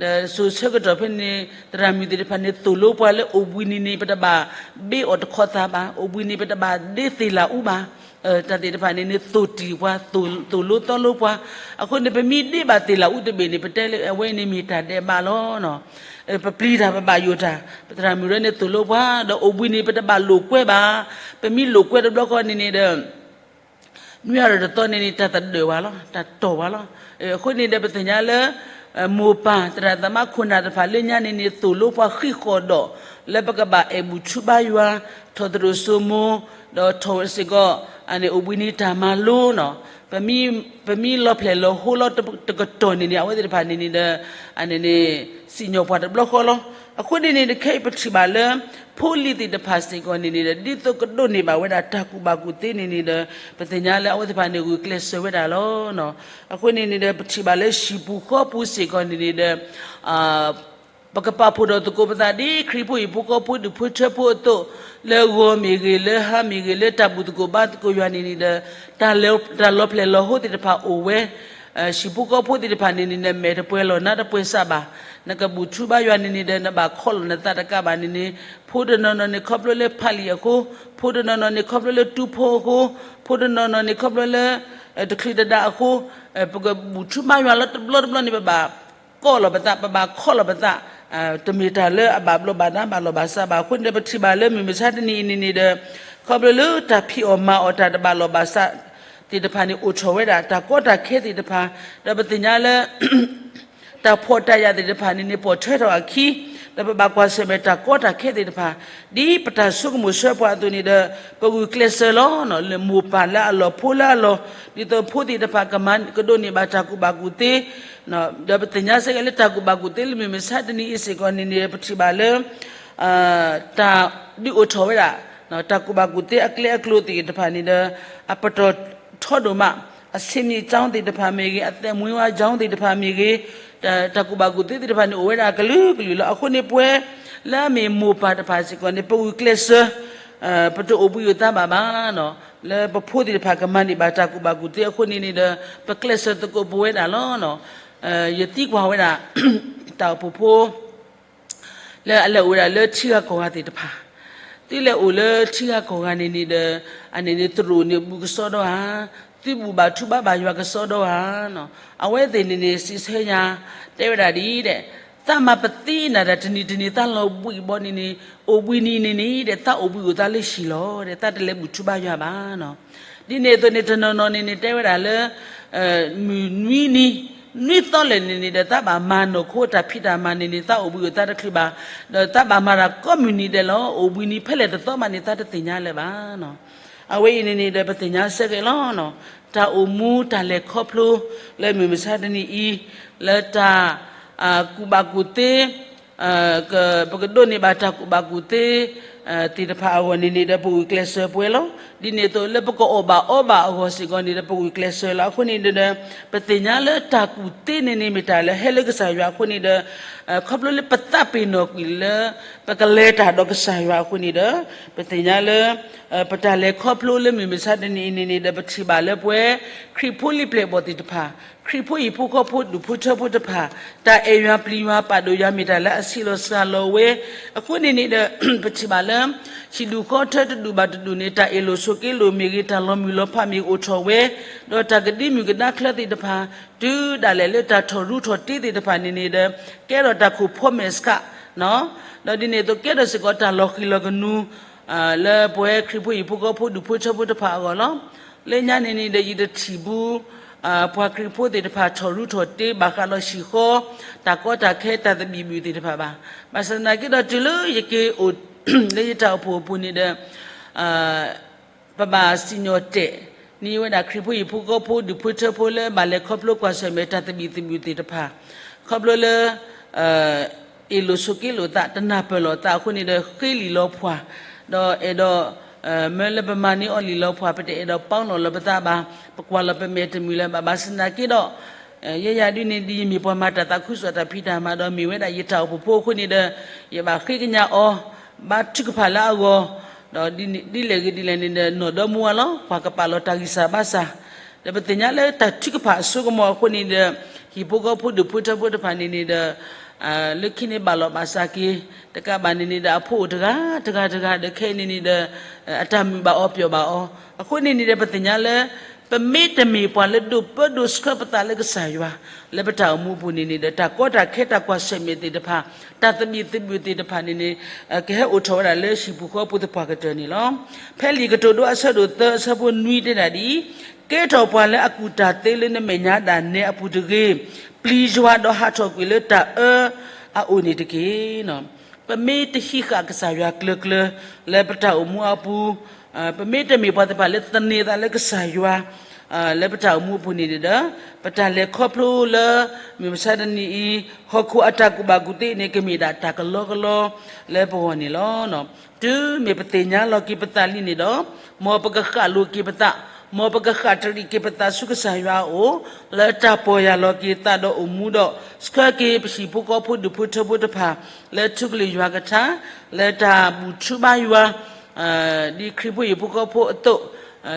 ဒီးစိၤဆၢကတီၢ်ဖဲန့ၣ် သရၣ်မုၣ်သ့ၣ်တဖၣ်န့ၣ် သိၣ်လိပှၤလၢအိၣ်ဘှံးနံၤန့ၣ် ပတဘၣ်ဘ့အီၣ်တခီသးဘၣ်, အိၣ်ဘှံးနံၤ ပတဘၣ်ဒ့သ့ၣ်လၣ်အူဘၣ်, တၢ်သ့ၣ်တဖၣ်န့ၣ်န့ၣ် သိၣ်တံၢ်ပှၤ, သိၣ်လိသီလိပှၤ, အဃိန့ၣ် ပမ့ၢ်ဒ့ဘၣ်သ့ၣ်လၣ်အူတဘ့ၣ်န့ၣ် ပတဲလၢအဝဲန့ၣ်မ့ၢ်တၢ်ဒဲးဘးလီၤ. ပပျံၤတၢ် ပဘၣ်ယိၣ်တၢ်, ပသရၣ်မုၣ်ရဲန့ၣ်သိၣ်လိပှၤ, ဒီးအိၣ်ဘှံးနံၤ ပတဘၣ်လိာ်ကွဲဘၣ်, ပမ့ၢ်လိာ်ကွဲတဘျီဃီန့ၣ်န့ၣ်ဒီး နွံအါဒီးတသီန့ၣ်န့ၣ် တၢ်သဒၢၣ်ဝဲလီၤ, တၢ်တီၢ်ဝဲလီၤ. အဃိန့ၣ်ဒီး ပသ့ၣ်ညါလၢ မိၢ်ပၢ် သရၣ်သမါခိၣ်နၢ်တဖၣ်လၢညါန့ၣ်န့ၣ် သိၣ်လိပှၤဃံးဃီၣ်ဒီး လၢပကဘၣ်အဲၣ်ဘူၣ်ထူဘါယွၤ, ထီၣ်သရိာ်စိမိၤ, ဒီးထီၣ်ဝဲစ့ၢ်ကီး အန့ၣ်အိၣ်ဘှံးနံၤတၢ်မၤလိနီၤ. ပမ့ၢ်လီၤဖျဲၣ်လီၤဟိလီၤတကတီၢ်န့ၣ်န့ၣ် အဝဲသ့ၣ်တဖၣ်န့ၣ်န့ၣ်ဒီး အန့ၣ်န့ၣ် စံၣ်ညီၣ်ပှၤတဘျီဃီလီၤ. အဃိန့ၣ်န့ၣ် ခဲအံၤပထံၣ်ဘၣ်လၢ ဖိလံၤသ့ၣ်တဖၣ်စ့ၢ်ကီးန့ၣ်န့ၣ်ဒီး ဒ်သိးကဒိးန့ၢ်ဘၣ်ဝဲဒၣ်တၢ်ကူၣ်ဘၣ်ကူၣ်သ့န့ၣ်န့ၣ်ဒီး ပသ့ၣ်ညါလၢအဝဲသ့ၣ်တဖၣ်န့ၣ် ဂုာ်ကျဲးစၢးဝဲဒၣ်လီၤ. အဃိန့ၣ်န့ၣ်ဒီး ပထံၣ်ဘၣ်လၢဟံၣ်ပူၤဃီပူၤစ့ၢ်ကီးန့ၣ်န့ၣ်ဒီး ပကပာ်ဖှိၣ်ထီၣ်သကိးပသးဒ်ခရံာ်ဖိဟံၣ်ဖိဃီဖိဒူၣ်ဖိထၢဖိအသိး, လၢဂီၤမ့ၢ်ဂ့ၤ, လၢဟါမ့ၢ်ဂ့ၤ, လၢတၢ်ဘူၣ်သကိးဘါသကိးယွၤန့ၣ်န့ၣ်ဒီး တၢ်လီၤဖျဲၣ်လီၤဟိသ့ၣ်တဖၣ်အိၣ်ဝဲ, ဟံၣ်ဖိဃီဖိသ့ၣ်တဖၣ်န့ၣ်န့ၣ်ဒီး မဲာ်တပှဲၤလီၤနါတပှဲၤစးဘၣ်. နကဘူၣ်ထူဘါယွၤန့ၣ်န့ၣ်ဒီး နဘၣ်ခီလီၤနသးတကးဘၣ်န့ၣ်န့ၣ် ဖိတနီၤနီၤန့ၣ် ခီဖျိလၢဖးလံာ်အဃိ, ဖိတနီၤနီၤန့ၣ် ခီဖျိလၢတူဖိအဃိ, ဖိတနီၤနီၤန့ၣ် ခီဖျိလၢ တချုးတဒါအဃိ, ပကဘူၣ်ထူဘါယွၤလၢတဘျီတဘျီန့ၣ် ပဘၣ် ကီၢ်လီၤပသး, ပဘၣ်ခီလီၤပသး, တမ့ၢ်တၢ်လၢအဘၣ်ဘျီးဘၣ်ဒါဘၣ်လီၤဘၣ်စးဘၣ်. အဃိန့ၣ်ဒီး ပထံၣ်ဘၣ်လၢမုၢ်မဆါတနံၤအံၤန့ၣ်န့ၣ်ဒီး ခီဖျိလၢတၢ်ဖံးအီၣ်မၤအီၣ်တၢ်တဘၣ်လီၤဘၣ်စးသ့ၣ်တဖၣ်န့ၣ် အိၣ်ထီၣ်ဝဲဒၣ် တၢ်ကီတၢ်ခဲသ့ၣ်တဖၣ်, ဒီးပသ့ၣ်ညါလၢ တၢ်ဖှီၣ်တၢ်ယာ်သ့ၣ်တဖၣ်န့ၣ်န့ၣ် ပိာ်ထွဲထီၣ်အခံ, ဒီးပဘၣ်ကွၢ်ဆၢၣ်မဲာ်တၢ်ကီတၢ်ခဲသ့ၣ်တဖၣ်, ဒ်ပတၢ်ဆိကမိၣ်ဆၢပှၤအသိးန့ၣ်ဒီး ပဂုာ်ကျဲးစၢးလီၤ. လၢမိၢ်ပၢ်လၢအလီၢ်ဖိလၢအလီၢ်, ဒ်သိးဖိသ့ၣ်တဖၣ်ကမၤကဒိးန့ၢ်ဘၣ်တၢ်ကူၣ်ဘၣ်ကူၣ်သ့, ဒီးပသ့ၣ်ညါစ့ၢ်ကီးလၢတၢ်ကူၣ်ဘၣ်ကူၣ်သ့လၢမုၢ်မဆါတနံၤအံၤစ့ၢ်ကီးန့ၣ်န့ၣ် ပထံၣ်ဘၣ်လၢ တၢ်ဒုးအိၣ်ထီၣ်ဝဲဒၣ် တၢ်ကူၣ်ဘၣ်ကူၣ်သ့အကျဲအကျိၤသ့ၣ်တဖၣ်န့ၣ်ဒီး အပတီၢ်ထီဒိၣ်မး, အဆ့မံၣ်ကၠီသ့ၣ်တဖၣ်မ့ၢ်ဂ့ၤ, အသက်မွေးဝမ်းကျောင်းသ့ၣ်တဖၣ်မ့ၢ်ဂ့ၤ, တၢ်ကူၣ်ဘၣ်ကူၣ်သ့သ့ၣ်တဖၣ်န့ၣ် အိၣ်ဝဲဒၣ်အကလုာ်ကလုာ်လီၤ. အဃိန့ၣ် ပဝဲလၢအမ့ၢ်မိၢ်ပၢ်တဖၣ်စ့ၢ်ကီးန့ၣ် ပဂုာ်ကျဲးစၢး, ပတအိၣ်ဘှံးအိၣ်သါဘၣ်ဘၣ်, လၢပဖိသ့ၣ်တဖၣ်ကမၤန့ၢ်ဘၣ်တၢ်ကူၣ်ဘၣ်ကူၣ်သ့အဃိန့ၣ်န့ၣ်ဒီး ပကျဲးစၢးသကိးပဝဲဒၣ်လီၤ. ယသံကွၢ်ဝဲဒၣ် တၢ်အိၣ်ဖှိၣ်ဖိ လၢအလဲၤအိၣ်ဝဲဒၣ်လၢထံဂၤကီၢ်ဂၤသ့ၣ်တဖၣ်, သုလဲၤအိၣ်လၢထံဂၤကီၢ်ဂၤန့ၣ်န့ၣ်ဒီး အန့ၣ်န့ၣ် သရိာ်န့ၣ်ဘူးကစီဒီဧါ, သုဘူၣ်ဘၣ်ထူဘၣ်ဘၣ်ယွၤကစီဒီဧါ. အဝဲသ့ၣ်န့ၣ်န့ၣ် စံးဆၢညါ တဲဝဲဒၣ်ဒ်အံၤဒီး သးမၤပသံနၤဒီး တနံၤတနံၤ သးလီၤဘှံးဘီန့ၣ်န့ၣ် အိၣ်ဘှံးနံၤန့ၣ်န့ၣ်ဒီး သးအိၣ်ဘှံးအိၣ်သါလၢဟံၣ်လီၤ, ဒီးသးတလဲၤဘူၣ်ထူဘၣ်ယွၤဘၣ်. ဒ်န့ၣ်အသိးန့ၣ် တနီၤနီၤန့ၣ်န့ၣ် တဲဝဲဒၣ်လၢ မုၢ်နွံနံၤ နွံသီလၢာ်န့ၣ်န့ၣ်ဒီး သးဘၣ်မၤနီၢ်ခိတၢ်ဖံးတၢ်မၤန့ၣ်န့ၣ် သးအိၣ်ဘှံးအိၣ်သါတချုးဘၣ်, ဒီးသးဘၣ်မၤတၢ်ကိးမုၢ်နံၤဒဲးလီၤ. အိၣ်ဘှံးနံၤဖဲလဲၣ်တသီမးန့ၣ် သးတသ့ၣ်ညါလၢၤဘၣ်. အဝဲအံၤန့ၣ်န့ၣ်ဒီး ပသ့ၣ်ညါစ့ၢ်ကီးလီၤ. တၢ်အိၣ်မူတၢ်လဲၤခီဖျိ လၢမုၢ်မဆါတနံၤအံၤ လၢတၢ် ကူၣ်ဘၣ်ကူၣ်သ့ ပကဒိးန့ၢ်ဘၣ်တၢ်ကူၣ်ဘၣ်ကူၣ်သ့ သ့ၣ်တဖၣ်အဂီၢ်န့ၣ်န့ၣ်ဒီး ပဂုာ်ကျဲးစၢးပှဲၤလီၤ. ဒ်န့ၣ်အသိးလၢပကအီၣ်ဘၣ်အီဘၣ်အဂီၢ်စ့ၢ်ကီးန့ၣ်ဒီး ပဂုာ်ကျဲးစၢးလီၤ. အဃိန့ၣ်ဒီး ပသ့ၣ်ညါလၢတၢ်ကူၣ်သ့န့ၣ်န့ၣ် မ့ၢ်တၢ်လၢဟဲလၢကစၢ်ယွၤအဃိန့ၣ်ဒီး ခီဖျိလၢပသးပ့ၤနီၣ်ကွံာ်လၢ ပကလဲၤတၢ်ဒီးကစၢ်ယွၤအဃိန့ၣ်ဒီး ပသ့ၣ်ညါလၢ ပတၢ်လဲၤခီဖျိလၢမုၢ်မဆါတနံၤအံၤန့ၣ်န့ၣ်ဒီး ပထံၣ်ဘၣ်လၢပဝဲ ခရံာ်ဖိလံၤပျဲၢ်ဘီၣ်သ့ၣ်တဖၣ် ခရံာ်ဖိဟံၣ်ဖိဃီဖိဒူၣ်ဖိထၢဖိတဖၣ် တၢ်အဲၣ်ယွၤပျံၤယွၤပာ်ဒိၣ်ယွၤ မ့ၢ်တၢ်လၢအဆံးလီၤစှၤလီၤဝဲ အဃိန့ၣ်န့ၣ်ဒီး ပထံၣ်ဘၣ်လၢ ဟံၣ်ဒူၣ်ဃီထၢတဒူၣ်ဘၣ်တဒူၣ်န့ၣ် တၢ်အ့ၣ်လိာ်ဆိးက့လိာ်မ့ၢ်ဂ့ၤ တၢ်လီၤမုၢ်လီၤဖးမ့ၢ်ဂ့ၤအိၣ်ထီၣ်ဝဲ ဒီးတၢ်ကဒံမုၢ်ကဒါချၢသ့ၣ်တဖၣ် တုၤဒၣ်လဲာ်လၢတၢ်ထီၣ်ရူထီၣ်တ့သ့ၣ်တဖၣ်န့ၣ်န့ၣ်ဒီး ကဲထီၣ်တၢ်ခိၣ်ဖီမဲာ်ဆှး ဒီးဒ်န့ၣ်အသိးကဲထီၣ်စ့ၢ်ကီးတၢ်လီၤဃံၤလီၤကနူၤ လၢပဝဲခရံာ်ဖိဟံၣ်ဖိဃီဖိဒူၣ်ဖိထၢဖိတဖၣ်အဂီၢ်လီၤ. လၢညါန့ၣ်န့ၣ်ဒီး ယတထံၣ်ဘူး ပှၤခရံာ်ဖိသ့ၣ်တဖၣ်ထီၣ်ရူထီၣ်တ့ဘၣ်ဃးဒီးဟံၣ်ဃီ တၢ်ကီတၢ်ခဲတၢ်သဘံၣ်ဘုၣ်သ့ၣ်တဖၣ်ဘၣ်. ဘၣ်ဆၣ်သနာ်က့ဒီးတုၤလၢယက့ၤအိၣ် လၢယတၢ်အိၣ်ဖှိၣ်အပူၤန့ၣ်ဒီး ပဘၣ်စံၣ်ညီၣ်တဲာ် န့ၢ်ဝဲဒၣ်ခရံာ်ဖိဟံၣ်ဖိဃီဖိဒူၣ်ဖိထၢဖိလၢ ဘၣ်လဲၤခီဖျိကွၢ်ဆၢၣ်မဲာ်တၢ်သဘံၣ်သဘုၣ်သ့ၣ်တဖၣ် ခီဖျိလၢ အ့ၣ်လိာ်ဆိးက့လိာ်သး တနၢ်ပၢၢ်လိာ်သးအဃိန့ၣ်ဒီး ဃ့လံာ်လီၤဖှၣ် ဒီးအဲၣ်ဒိး မၢလၢပမၤန့ၢ်အီၤလံာ်လီၤဖှၣ် ပတအဲၣ်ဒိးပီလီၤလၢပသးဘၣ် ပကွၢ်လီၤပမဲာ်တမုာ်လၢၤဘၣ် ဘၣ်ဆၣ်သနာ်က့ဒီး ယဲယၤဒ်န့ၣ်ဒီး ယမ့ၢ်ပှၤမၤတၢ်သးခုကစီၣ်တၢ်ဖံးတၢ်မၤဒီး မ့ၢ်ဝဲဒၣ်ယတၢ်အိၣ်ဖှိၣ်ဖိအဃိန့ၣ်ဒီး ယဘၣ်ဃ့ကညးအီၤ ဘါထုကဖၣ်လၢအဂီၢ် ဒီးဒ်လဲၣ်ဂ့ၤဒ်လဲၣ်န့ၣ်ဒီး နီၢ်ဒီမါဝၤလီၤ ပှၤကပာ်လီၤတၢ်ဂံၢ်စၢ်ဘါစၢ် ဒီးပသ့ၣ်ညါလၢတၢ်ထုကဖၣ်အစိကမီၤအဃိန့ၣ်ဒီး ဟံၣ်ဖိဃီဖိဒူၣ်ဖိထၢဖိတဖၣ်န့ၣ်န့ၣ်ဒီး လၢခံန့ၣ်ဘၣ်လီၤဘၣ်စးက့ၤ တကးဘၣ်န့ၣ်န့ၣ်ဒီး အဖိအိၣ်တဂၤတဂၤတဂၤဒီး ခဲအံၤန့ၣ်န့ၣ်ဒီး အတၢ်မုာ်ဘၣ်အီၤပျီၣ်ဘၣ်အီၤ အဃိန့ၣ်န့ၣ်ဒီး ပသ့ၣ်ညါလၢ ပမ့တမ့ၢ်ပှၤလၢဒိးပၢဒိးဆှၢပသးလၢကစၢ်ယွၤ လၢပတၢ်အိၣ်မူအပူၤန့ၣ်န့ၣ်ဒီး တၢ်ကီတၢ်ခဲတၢ်ကွၢ်ဆၢၣ်မဲာ်သ့ၣ်တဖၣ် တၢ်သဘံၣ်သဘုၣ်သ့ၣ်တဖၣ်န့ၣ်န့ၣ် ကဟဲအိၣ်ထီၣ်ဝဲဒၣ်လၢဟံၣ်ပူၤဃီပူၤသပှၢ်ကတၢၢ်န့ၣ်လီၤ. ဖဲလံာ်ကတိၤဒိအဆၢဒိၣ်သၢအဆၢဖိနွံတဲဒၣ်ဒ်အံၤ, ကဲထီၣ်ပှၤလၢအကူၣ်တၢ်သ့လၢနမဲာ်ညါဒၣ်နဲအပူၤတဂ့ၤ, ပျံၤယွၤဒီးဟးထီၣ်ကွံာ်လၢတၢ်အၢအအိၣ်န့ၣ်တက့ၢ်. ပမ့ၢ်တဟံးဃာ်ကစၢ်ယွၤကျၢၤကျၢၤ လၢပတၢ်အိၣ်မူအပူၤ, ပမ့ၢ်တမ့ၢ်ပှၤသ့ၣ်တဖၣ်လၢသန့ၤသးလၢကစၢ်ယွၤ လၢပတၢ်အိၣ်မူအပူၤန့ၣ်ဒီး ပတၢ်လဲၤခီဖျိလၢ မုၢ်မဆါတနံၤအံၤ ဟီၣ်ခိၣ်အတၢ်ကူၣ်ဘၣ်ကူၣ်သ့န့ၣ် ကမ့ၢ်ဒၣ်တၢ်ကလီကလီလၢပဂီၢ်န့ၣ်လီၤ. တုၤမ့ၢ်ပသ့ၣ်ညါလီၤက့ၤပသးလံန့ၣ်ဒီး မ်ပကဃၣ်လိၤက့ၤပသး, မ်ပကဃၣ်တရံးက့ၤပသးဆူကစၢ်ယွၤအအိၣ်, လၢတၢ်ပီၢ်ယၢ်လီၤက့ၤသးဒီးအိၣ်မူဒီး ဆှၢက့ၤပဟံၣ်ဖိဃီဖိဒူၣ်ဖိထၢဖိတဖၣ် လၢထူကလုၢ်ယွၤကထါ, လၢတၢ်ဘူၣ်ထူဘါယွၤ ဒ်ခရံာ်ဖိဟံၣ်ဖိဃီဖိအသိး,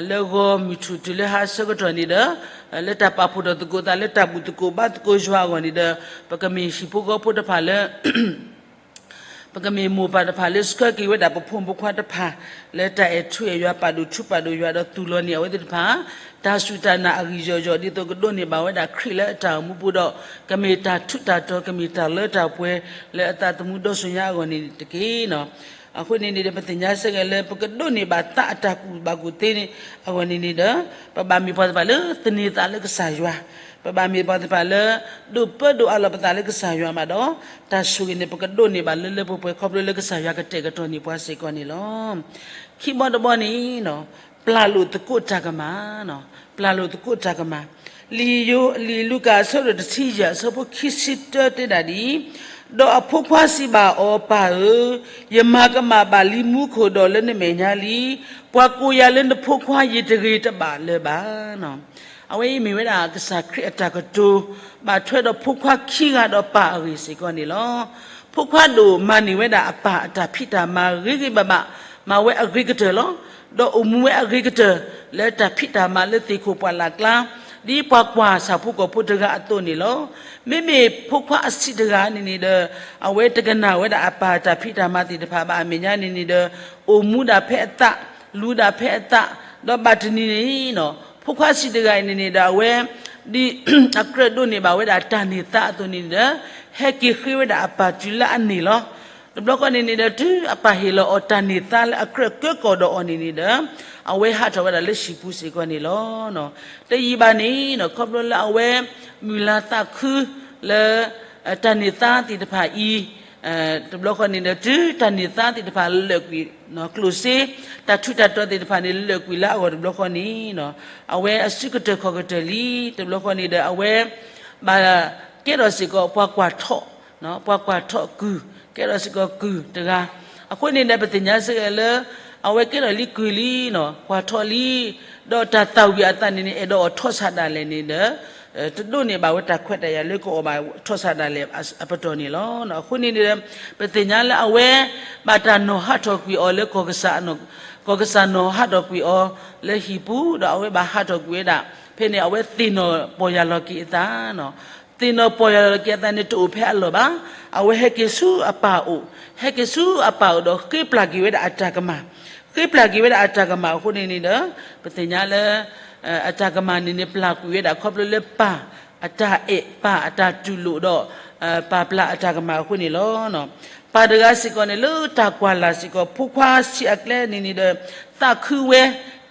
လၢဂီၤမုၢ်ထူၣ်တုၤလၢဟါဆၢကတီၢ်န့ၣ်ဒီး, လၢတၢ်ပာ်ဖှိၣ်ထီၣ်သကိးသး လၢတၢ်ဘူၣ်သကိးဘါသကိးယွၤအဂီၢ်န့ၣ်ဒီး, ပကမ့ၢ်ဟံၣ်ဖိဃီဖိတဖၣ်လၢ ပကမ့ၢ်မိၢ်ပၢ်တဖၣ်လၢဆှၢက့ၤဝဲဒၣ်ပဖိမုၣ်ဖိခွါတဖၣ် လၢတၢ်အဲၣ်ထူအဲၣ်ယွၤ ပာ်ဒိၣ်ထူပာ်ဒိၣ်ယွၤဒီးသူၣ်လီၤန့ၢ်အဝဲသ့ၣ်တဖၣ် တၢ်စူၢ်တၢ်နာ်အဂံၢ်ယီၢ်ယီၢ် ဒ်သိးကဒိးန့ၢ်ဘၣ်ဝဲဒၣ်ခရံာ်လၢအတၢ်အိၣ်မူပူၤဒီး ကမ့ၢ်တၢ်ထူးတၢ်တီၤ ကမ့ၢ်တၢ်လၢတၢ်ပှဲၤ လၢအသးသမူဒီစိၤညါအဂီၢ်န့ၣ်တက့ၢ်. အဃိန့ၣ်န့ၣ်ဒီး ပသ့ၣ်ညါစ့ၢ်ကီးလၢ ပကဒိးန့ၢ်ဘၣ်သးအတၢ်ကူၣ်ဘၣ်ကူၣ်သ့န့ၣ် အဂီၢ်န့ၣ်န့ၣ်ဒီး ပဘၣ်မ့ၢ်ပှၤသ့ၣ်တဖၣ်လၢသန့ၤသးလၢကစၢ်ယွၤ, ပဘၣ်မ့ၢ်ပှၤသ့ၣ်တဖၣ်လၢ ဒိးပၢဒိးအးလီၤပသးလၢကစၢ်ယွၤမးဒီး တၢ်ဆိၣ်ဂ့ၤန့ၣ် ပကဒိးန့ၢ်ဘၣ်လၢလၢပှဲၤပှဲၤ ခီဖျိလၢကစၢ်ယွၤကတဲာ်ကတီၤန့ၢ်ပှၤစ့ၢ်ကီးန့ၣ်လီၤ. ခံဘီတဘီန့ၣ် ပျၢ်လိာ်သကိးတၢ်ကမၣ်, ပျၢ်လိာ်သကိးတၢ်ကမၣ်, လံာ်ယိၤ လံာ်လူၤကၣ်အဆၢဒိၣ်တဆံယဲၢ် အဆၢဖိခံဆံတၢတဲဒၣ်ဒ်အံၤ, ဒီးအဖိခွါစံးဘၣ်အီၤ, ပၢ်ဧၢ, ယမၤကမၣ်ဘၣ်လံမူခိၣ်ဒီးလၢနမဲာ်ညါလံ, ပှၤကိးယၤလၢနဖိခွါယတဂ့ၤတဘၣ်လၢၤဘၣ်. အဝဲအံၤမ့ၢ်ဝဲဒၣ်ကစၢ်ခရံာ်အတၢ်ကတိၤ ဘၣ်ထွဲဒီးဖိခွါခံဂၤဒီးပၢ်အဂ့ၢ်စ့ၢ်ကီးန့ၣ်လီၤ. ဖိခွါဒိၣ်မၤန့ၢ်ဝဲဒၣ်အပၢ်အတၢ်ဖံးတၢ်မၤဂ့ၤဂ့ၤဘၣ်ဘၣ်, မၤဝဲအဂ့ၤကတၢၢ်လီၤ. ဒီးအိၣ်မူဝဲအဂ့ၤကတၢၢ် လၢတၢ်ဖံးတၢ်မၤလၢသ့ၣ်ခိၣ်ပှၢ်လၢ်ကျါ, ဒ်ပှၤကွၢ်ဆၣ်ဖိကီၢ်ဖိတဂၤအသိးန့ၣ်လီၤ. မ့မ့ၢ်ဖိခွါအဆံးတဂၤန့ၣ်န့ၣ်ဒီး အဝဲတကနၣ်ဝဲဒၣ်အပၢ်တၢ်ဖံးတၢ်မၤသ့ၣ်တဖၣ်ဘၣ်အမဲာ်ညါန့ၣ်န့ၣ်ဒီး အိၣ်မူဒၣ်ဖဲအသး, လူၤဒၣ်ဖဲအသး, ဒီးဘၣ်တနံၤန့ၣ် ဖိခွါဆံးတဂၤအံၤန့ၣ်န့ၣ်ဒီး အဝဲ ဒ်အကြၢးဒိးန့ၢ်ဘၣ်ဝဲဒၣ်တၢ်န့ၢ်သါအသိးန့ၣ်ဒီး ဟဲက့ၤဃ့ဝဲဒၣ်အပၢ်တုၤလၢအန့ၢ်လီၤ. တဘျီဃီန့ၣ်န့ၣ်ဒီး တုၤအပၢ်ဟ့ၣ်လီၤအီၤတၢ်န့ၢ်သါလၢအကြၢးကၢကီၢ်ဒီးအီၤန့ၣ်န့ၣ်ဒီး အဝဲဟးထီၣ်ဝဲဒၣ်လၢဟံၣ်ပူၤစ့ၢ်ကီးန့ၣ်လီၤ. တယံာ်ဘၣ်န့ၣ် ခီဖျိလၢအဝဲ မုၢ်လၢ်သးခုလၢ တၢ်န့ၢ်သါသ့ၣ်တဖၣ်အံၤ တဘျီဃီန့ၣ်ဒီး တုၤတၢ်န့ၢ်သါသ့ၣ်တဖၣ်လၢာ်ကွံာ်, ကျိၣ်စ့ တၢ်ထူးတၢ်တီၤသ့ၣ်တဖၣ်န့ၣ် လၢာ်ကွံာ်လၢအဂီၢ်တဘျီဃီန့ၣ်, အဝဲအစုကတၢၢ်ခီၣ်ကတၢၢ်လံ, တဘျီဃီန့ၣ်ဒီး အဝဲ ဘၣ်ကဲထီၣ်စ့ၢ်ကီးပှၤကွၢ်ထီၣ်, ပှၤကွၢ်ထီၣ်ကုၢ်, ကဲထီၣ်စ့ၢ်ကီးကုၢ်တဂၤ, အဃိန့ၣ်ဒီး ပသ့ၣ်ညါစ့ၢ်ကီးလၢ အဝဲကဲထီၣ်လံကုၢ်လံ, ကွၢ်ထီၣ်လံ, ဒီးတၢ်သၣ်ဝံၤအသးန့ၣ်န့ၣ် အဲၣ်ဒိးအီၣ်ထီၣ်ဆးဒၣ်လဲာ်န့ၣ်ဒီး တဒိးန့ၢ်ဘၣ်ဝဲတၢ်ခွဲးတၢ်ယာ်လၢကအီၣ်ဘၣ်ထီၣ်ဆးဒၣ်လဲာ်အပတီၢ်န့ၣ်လီၤ. အဃိန့ၣ်န့ၣ်ဒီး ပသ့ၣ်ညါလၢအဝဲ ဘၣ်တၢ်နီၢ်ဟးထီၣ်ကွံာ်အီၤလၢ ကီၢ်ကစၢ်နီၢ်ဟးထီၣ်ကွံာ်အီၤလၢဟံၣ်ပူၤ, ဒီးအဝဲဘၣ်ဟးထီၣ်ကွံာ်ဝဲဒၣ်, ဖဲန့ၣ်အဝဲသ့ၣ်နီၣ်ပီၢ်ယၢ်လီၤက့ၤအသး သ့ၣ်နီၣ်ပီၢ်ယၢ်လီၤက့ၤအသးန့ၣ် တအိၣ်ဖဲအလီၢ်ဘၣ်. အဝဲဟဲက့ၤဆူအပၢ်အိၣ်, ဟဲက့ၤဆူအပၢ်အိၣ်ဒီးဃ့ပျၢ်က့ၤဝဲဒၣ်အတၢ်ကမၣ်, ဃ့ပျၢ်က့ၤဝဲဒၣ်အတၢ်ကမၣ်အဃိန့ၣ်န့ၣ်ဒီး ပသ့ၣ်ညါလၢ အတၢ်ကမၣ်န့ၣ်န့ၣ် ပျၢ်ကွံာ်ဝဲဒၣ်ခီဖျိလၢပၢ်အတၢ်အဲၣ် ပၢ်အတၢ်တူၢ်လိာ်ဒီး ပၢ်ပျၢ်အတၢ်ကမၣ်အဃိန့ၣ်လီၤ. ပၢ်တဂၤစ့ၢ်ကီးန့ၣ် လၢတၢ်ကွၢ်လၢ်စ့ၢ်ကီး ဖိခွါဆံးအကျဲန့ၣ်န့ၣ်ဒီး သးခုဝဲ,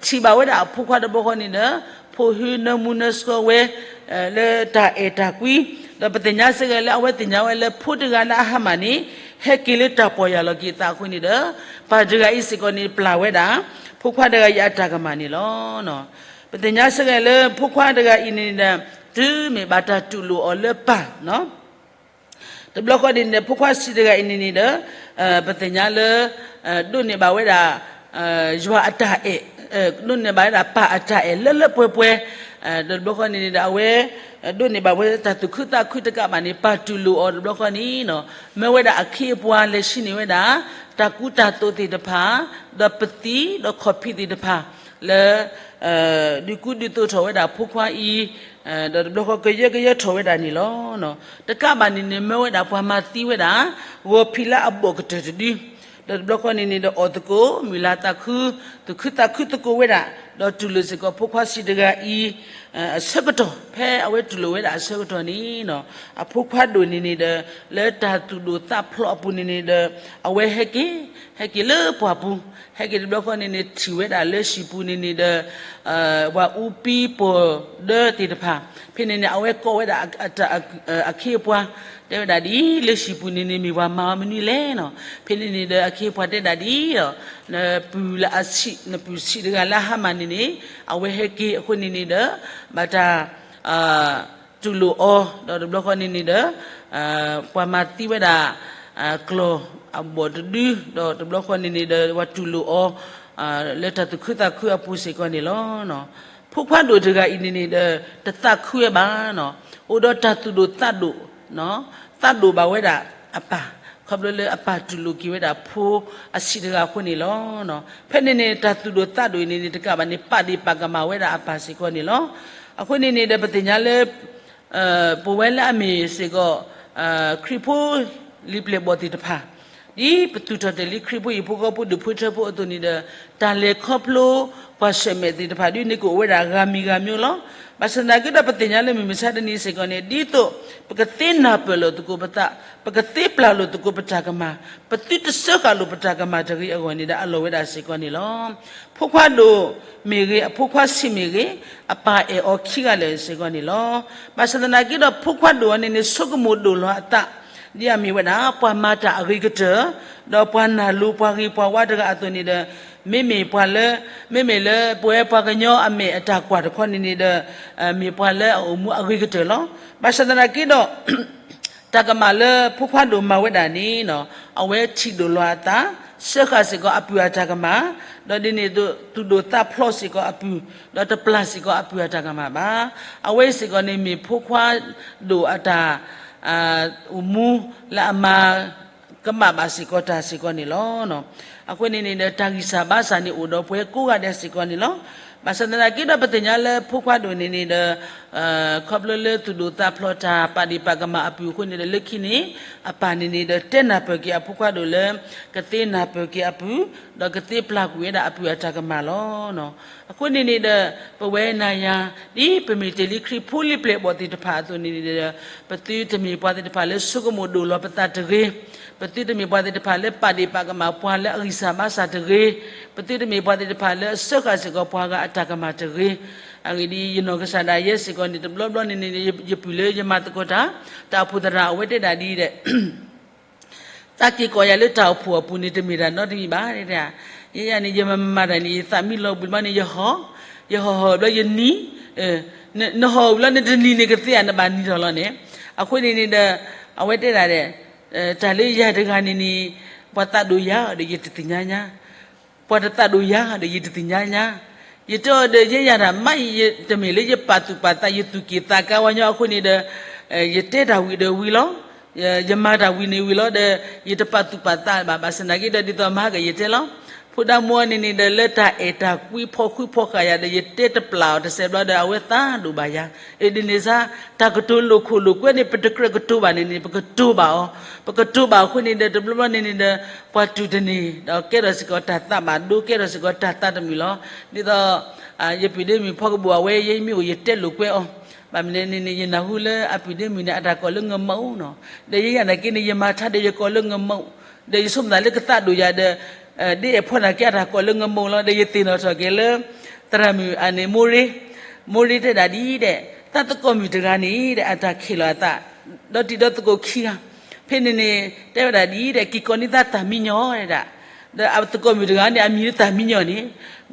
ထံၣ်ဘၣ်ဝဲဒၣ်အဖိခွါတဘျီဃီန့ၣ်ဒီး ဖိၣ်ဟုနၢမူနၢဆှီဝဲ လၢတၢ်အဲၣ်တၢ်ကွံ, ဒီးပသ့ၣ်ညါစ့ၢ်ကီးလၢအဝဲသ့ၣ်ညါဝဲလၢဖိတဂၤလၢအဟါမၢ်န့ၣ် ဟဲက့ၤလၢတၢ်ပီၢ်ယၢ်လီၤက့ၤအသးအဃိန့ၣ်ဒီး ပၢ်တဂၤအံၤစ့ၢ်ကီးန့ၣ် ပျၢ်ဝဲဒၣ် ဖိခွါတဂၤအံၤအတၢ်ကမၣ်န့ၣ်လီၤ. ပသ့ၣ်ညါစ့ၢ်ကီးလၢဖိခွါတဂၤအံၤန့ၣ်ဒီး တုၤမ့ၢ်ဘၣ်တၢ်တူၢ်လိာ်အီၤလၢပၢ် တဘျီဃီန့ၣ်ဒီး ဖိခွါဆံးတဂၤအံၤန့ၣ်န့ၣ်ဒီး ပသ့ၣ်ညါလၢ ဒိးန့ၢ်ဘၣ်ဝဲဒၣ် ယွၤအတၢ်အဲၣ်, ဒိးန့ၢ်ဘၣ်ဝဲဒၣ်ပၢ်အတၢ်အဲၣ်လၢလၢပှဲၤပှဲၤ, ဒီးတဘျီဃီန့ၣ်န့ၣ်ဒီး အဝဲ ဒိးန့ၢ်ဘၣ်ဝဲတၢ်သူၣ်ခုသးခုတကးဘၣ်န့ၣ် ပၢ်တူၢ်လိာ်အီၤတဘျီဃီန့ၣ် မၢဝဲဒၣ်အခ့အပှၤလဲၤဆံးန့ၢ်ဝဲဒၣ် တၢ်ကူတၢ်သိးသ့ၣ်တဖၣ်, ဒီးပသံၣ်ဒီးခီၣ်ဖံးသ့ၣ်တဖၣ် လၢ ဒုးကူဒုးသိးထီၣ်ဝဲဒၣ်ဖိခွါအံၤ, ဒီးတဘျီဃီကယၢကယၢထီၣ်ဝဲဒၣ်န့ၣ်လီၤ. တကးဘၣ်န့ၣ်န့ၣ် မၢဝဲဒၣ်ပှၤမၤသံဝဲဒၣ် ဂီၤဖံးလၢအဘီၣ်ကတၢၢ်တဒု, ဒီးတဘျီဃီန့ၣ်န့ၣ်ဒီး အီၣ်သကိး မုၢ်လၢ်သးခု, သူၣ်ခုသးခုသကိးဝဲဒၣ်, ဒီးတူၢ်လိာ်စ့ၢ်ကီးဖိခွါဆံးတဂၤအံၤ အဆၢကတီၢ် ဖဲအဝဲတူၢ်လိာ်ဝဲဒၣ်အဆၢကတီၢ်န့ၣ် အဖိခွါဒိၣ်န့ၣ်န့ၣ်ဒီး လၢတၢ်သူၣ်ဒိၣ်သးဖျိးအပူၤန့ၣ်န့ၣ်ဒီး အဝဲဟဲက့ၤ, ဟဲက့ၤလၢပှၢ်ပူၤ, ဟဲက့ၤတဘျီဃီန့ၣ်န့ၣ် ထံၣ်ဝဲဒၣ်လၢဟံၣ်ပူၤန့ၣ်န့ၣ်ဒီး ပှၤအူပံပီၢ်ဒၢသ့ၣ်တဖၣ်, ဖဲန့ၣ်န့ၣ် အဝဲကိးဝဲဒၣ် အခ့အပှၤ, တဲဝဲဒၣ်ဒ်အံၤ, လၢဟံၣ်ပူၤန့ၣ်န့ၣ် မ့ၢ်ပှၤမၤအီၤမနုၤလဲၣ်နီၤ. ဖဲန့ၣ်န့ၣ်ဒီး အခ့အပှၤတဲဒၣ်ဒ်အံၤဒီး နပုၢ်လၢအဆံး, နပုၢ်ဆံးတဂၤလၢအဟါမၢ်န့ၣ်န့ၣ် အဝဲဟဲက့ၤအဃိန့ၣ်န့ၣ်ဒီး ဘၣ်တၢ် တူၢ်လိာ်အီၤ, ဒီးတဘျီဃီန့ၣ်န့ၣ်ဒီး ပှၤမၤသံဝဲဒၣ် ကျီၢ်အဘီၣ်တဒု, ဒီးတဘျီဃီန့ၣ်န့ၣ်ဒီး ပှၤတူၢ်လိာ်အီၤ လၢတၢ်သူၣ်ခုသးခုအပူၤစ့ၢ်ကီးန့ၣ်လီၤ. ဖိခွါဒိၣ်တဂၤအံၤန့ၣ်န့ၣ်ဒီး တသးခုဝဲဘၣ်, အိၣ်ဒီးတၢ်သူၣ်ဒိၣ်သးဒိၣ်, သးဒိၣ်ဘၣ်ဝဲဒၣ်အပၢ်, ခီဖျိလၢအပၢ်တူၢ်လိာ်က့ၤဝဲဒၣ်ဖိအဆံးတဂၤအဃိန့ၣ်လီၤ. ဖဲန့ၣ်န့ၣ် တၢ်သူၣ်ဒိၣ်သးဒိၣ်အံၤန့ၣ်န့ၣ် တကးဘၣ်န့ၣ် ပာ်ဒ့ၣ်ပာ်ကမၣ်ဝဲဒၣ်အပၢ်စ့ၢ်ကီးန့ၣ်လီၤ. အဃိန့ၣ်န့ၣ်ဒီး ပသ့ၣ်ညါလၢ ပဝဲလၢအမ့ၢ်စ့ၢ်ကီး ခရံာ်ဖိလံာ်ပျဲၢ်ဘီၣ်သ့ၣ်တဖၣ်, ဒ်ပသူၣ်ထီၣ်တဲာ်လံခရံာ်ဖိဟံၣ်ဖိဃီဖိဒူၣ်ဖိထၢဖိအသိးန့ၣ်ဒီး တၢ်လဲၤခီဖျိပှၤဆၢၣ်မဲာ်သ့ၣ်တဖၣ်ဒ်န့ၣ်ကအိၣ်ဝဲဒၣ်ဂၤမံၤဂၤမံၤလီၤ. ဘၣ်ဆၣ်သနာ်က့ဒီး ပသ့ၣ်ညါလၢမုၢ်မဆါတနံၤစ့ၢ်ကီးန့ၣ် ဒ်သိးပကသ့နၢ်ပၢၢ်လိာ်သကိးပသး, ပကသ့ပျၢ်လိာ်သကိးပတၢ်ကမၣ်, ပသုတစၢဃာ်လိာ်ပတၢ်ကမၣ်တဂ့ၤအဂီၢ်န့ၣ်ဒီး အလီၢ်ဝဲဒၣ်စ့ၢ်ကီးန့ၣ်လီၤ. ဖိခွါဒိၣ်မ့ၢ်ဂ့ၤ, အဖိခွါဆံးမ့ၢ်ဂ့ၤ, အပၢ်အဲၣ်အီၤခံဂၤလၢာ်စ့ၢ်ကီးန့ၣ်လီၤ. ဘၣ်ဆၣ်သနာ်က့ဒီး ဖိခွါဒိၣ်အီၤန့ၣ်န့ၣ် ဆိကမိၣ်ဒိၣ်လီၤအသး, ဒ်အမ့ၢ်ဝဲဒၣ် ပှၤမၤတၢ်အဂ့ၤကတၢၢ်, ဒီးပှၤနၢ်လိပှၤဂ့ၤပှၤဝါတဂၤအသိးန့ၣ်ဒီး မ့မ့ၢ်ပှၤလၢ, မ့မ့ၢ်လၢပဝဲပှၤကညီအမဲာ်အတၢ်ကွၢ်တခီန့ၣ်န့ၣ်ဒီး မ့ၢ်ပှၤလၢအအိၣ်မူအဂ့ၤကတၢၢ်လီၤ. ဘၣ်ဆၣ်သနာ်က့ဒီး တၢ်ကမၣ်လၢဖိခွါဒိၣ်မၤဝဲဒၣ်န့ၣ် အဝဲထံၣ်ဒိၣ်လီၤအသး, စၢဃာ်စ့ၢ်ကီးအပုၢ်အတၢ်ကမၣ်, ဒီးဒ်န့ၣ်အသိး သူၣ်ဒိၣ်သးဖျိးစ့ၢ်ကီးအပုၢ်, ဒီးတပျၢ်စ့ၢ်ကီးအပုၢ်အတၢ်ကမၣ်ဘၣ်. အဝဲစ့ၢ်ကီးန့ၣ်မ့ၢ်ဖိခွါဒိၣ်အတၢ် အိၣ်မူလၢအမၤ ကမၣ်ဘၣ်စ့ၢ်ကီးတၢ်စ့ၢ်ကီးန့ၣ်လီၤ. အဃိန့ၣ်န့ၣ်ဒီး တၢ်ဂံၢ်စၢ်ဘါစၢ်န့ၣ် အိၣ်ဒီးပှၤကိးဂၤဒဲးစ့ၢ်ကီးန့ၣ်လီၤ. ဘၣ်ဆၣ်သနာ်က့ဒီး ပသ့ၣ်ညါလၢဖိခွါဒိၣ်န့ၣ်န့ၣ်ဒီး ခီဖျိလၢသူၣ်ဒိၣ်သးဖျိးတၢ် ပာ်ဒ့ၣ်ပာ်ကမၣ်အပုၢ်အဃိန့ၣ်ဒီး လၢခံန့ၣ် အပၢ်န့ၣ်န့ၣ်ဒီး တဲနၢ်ပၢၢ်က့ၤအဖိခွါဒိၣ်လၢ ကသ့နၢ်ပၢၢ်က့ၤအပုၢ်, ဒီးကသ့ပျၢ်ကွံာ်ဝဲဒၣ်အပုၢ်အတၢ်ကမၣ်လီၤ. အဃိန့ၣ်န့ၣ်ဒီး ပဝဲနၤယၤ ဒ်ပမ့ၢ်တ့ၢ်လံခရံာ်ဖိလံာ်ပျဲၢ်ဘီၣ်သ့ၣ်တဖၣ်အသိးန့ၣ်န့ၣ်ဒီး ပသုတမ့ၢ်ပှၤသ့ၣ်တဖၣ်လၢဆိကမိၣ်ဒိၣ်လီၤပသးတဂ့ၤ, ပသုတမ့ၢ်ပှၤသ့ၣ်တဖၣ်လၢပာ်ဒ့ၣ်ပာ်ကမၣ်ပှၤလၢအဂံၢ်စၢ်ဘါစၢ်တဂ့ၤ, ပသုတမ့ၢ်ပှၤသ့ၣ်တဖၣ်လၢအစၢဃာ်စ့ၢ်ကီးပှၤဂၤအတၢ်ကမၣ်တဂ့ၤ. အဂ့ၢ်ဒ်အံၤ, ယနီၢ်ကစၢ်ဒၣ်ယဲစ့ၢ်ကီးန့ၣ် တဘျီဘျီန့ၣ်န့ၣ် ယပုၢ်လၢယမၤသကိးတၢ် တၢ်အိၣ်ဖှိၣ်သရၣ်အဝဲတဲဒၣ်ဒ်အံၤဒီး တၢ်က့ၤကိးယၤလၢတၢ်အိၣ်ဖှိၣ်အပူၤန့ၣ် တမ့ၢ်တၢ်နီတမံၤဘၣ်. ယဲယၤန့ၣ် ယမၤမၤတၢ်န့ၣ် ယသးမံလီၤဘှံးဘျီန့ၣ် ယဟီၣ်, ယဟီၣ်ဟီၣ်ဘျီယနံၤ, နဟီၣ်ဘျီနတနံၤန့ၣ် ကသ့ဧါ နဘၣ်နံၤထီၣ်လီၤန့ၣ်. အဃိန့ၣ်န့ၣ်ဒီး အဝဲတဲဒၣ်ဒီး တၢ်လၢယၤတဂၤန့ၣ်န့ၣ် ပှၤသးဒိၣ်ယၤဒီးယတသ့ၣ်ညါညါ ပှၤတသးဒိၣ်ယၤဒီးယတသ့ၣ်ညါညါ, ယတဲအီၤဒီး ယဲယၤတၢ်မး တမ့ၢ်လၢယပာ်သူၣ်ပာ်သး ယသူၣ်က့ၣ်သးကါဝဲညီအဃိန့ၣ်ဒီး ယတဲတၢ်ဝံၤဒီးဝံၤလီၤ. ယမၤတၢ်ဝံၤန့ၣ်ဝံၤလီၤ ဒီး ယတပာ်သူၣ်ပာ်သးဘၣ်. ဘၣ်ဆၣ်သနာ်က့ဒီး ဒ်သိးမဟါကယတဲလီၤ ဖိဒါမိၢ်န့ၣ်န့ၣ်ဒီး လၢတၢ်အဲၣ်တၢ်ကွံဖီၣ်ဃုဖီၣ်ဃာ်ယၤဒီး ယတဲတပျၢ်အီၤတစဲးဘျီဒီး အဝဲသးဒိၣ်ဘၣ်ယၤ. ဒ်န့ၣ်စါ တၢ်ကတိၤလိာ်ခိၣ်လိာ်ကွဲန့ၣ် ပတကြၢးကတိၤဘၣ်န့ၣ်န့ၣ် ပကတိၤဘၣ်အီၤ, ပကတိၤဘၣ်အဃိန့ၣ်ဒီး တဘျီဘျီန့ၣ်န့ၣ်ဒီး ပှၤတူၢ်တန့ၢ် ဒီးကဲထီၣ်စ့ၢ်ကီးတၢ်သးဘၣ်ဒိ ကဲထီၣ်စ့ၢ်ကီးတၢ်သးတမုာ်လီၤ. ဒ်သိး ယပုၢ်ဒ့မုၣ်ဖီကဘိၣ်အဝဲ ယဲမ့ၢ်အိၣ်ယတဲလိာ်ကွဲအီၤ, ဘၣ်မနုၤန့ၣ်န့ၣ် ယနၢ်ဟူလၢအပုၢ်ဒ့မုၣ်န့ၣ် အတၢ်ကိးလၢငမိၢ်နီၤ, ဒီးယဲယၤနာ်က့န့ၣ် ယမၤထါဒီးယကိးလၢငမိၢ်, ဒီးယဆိကမိၣ်သးလၢကသးဒိၣ်ယၤဒီး ဒ်အဲၣ်ဖီနာ်က့ အတၢ်ကိးလၢငမိၢ်လီၤ. ဒီးယသ့ၣ်နီၣ်ထီၣ်က့ၤလၢ သရၣ်မုၣ်အန့ၣ် မိၢ်ရ့, မိၢ်ရ့တဲဒၣ်ဒ်အံၤဒီး သးသကိးမုၣ်တဂၤန့ၣ်ဒီး အတၢ်ခံးလီၤအသး ဒီတံၤဒီသကိးခံဂၤ, ဖဲန့ၣ်န့ၣ် တဲဝဲဒၣ်ဒ်အံၤဒီး က့ၤကိးန့ၢ်သးသၣ်မံညီၤဒၣ်, ဒီးအသကိးမုၣ်တဂၤန့ၣ် အမံၤလၢသၣ်မံညီၤန့ၣ်,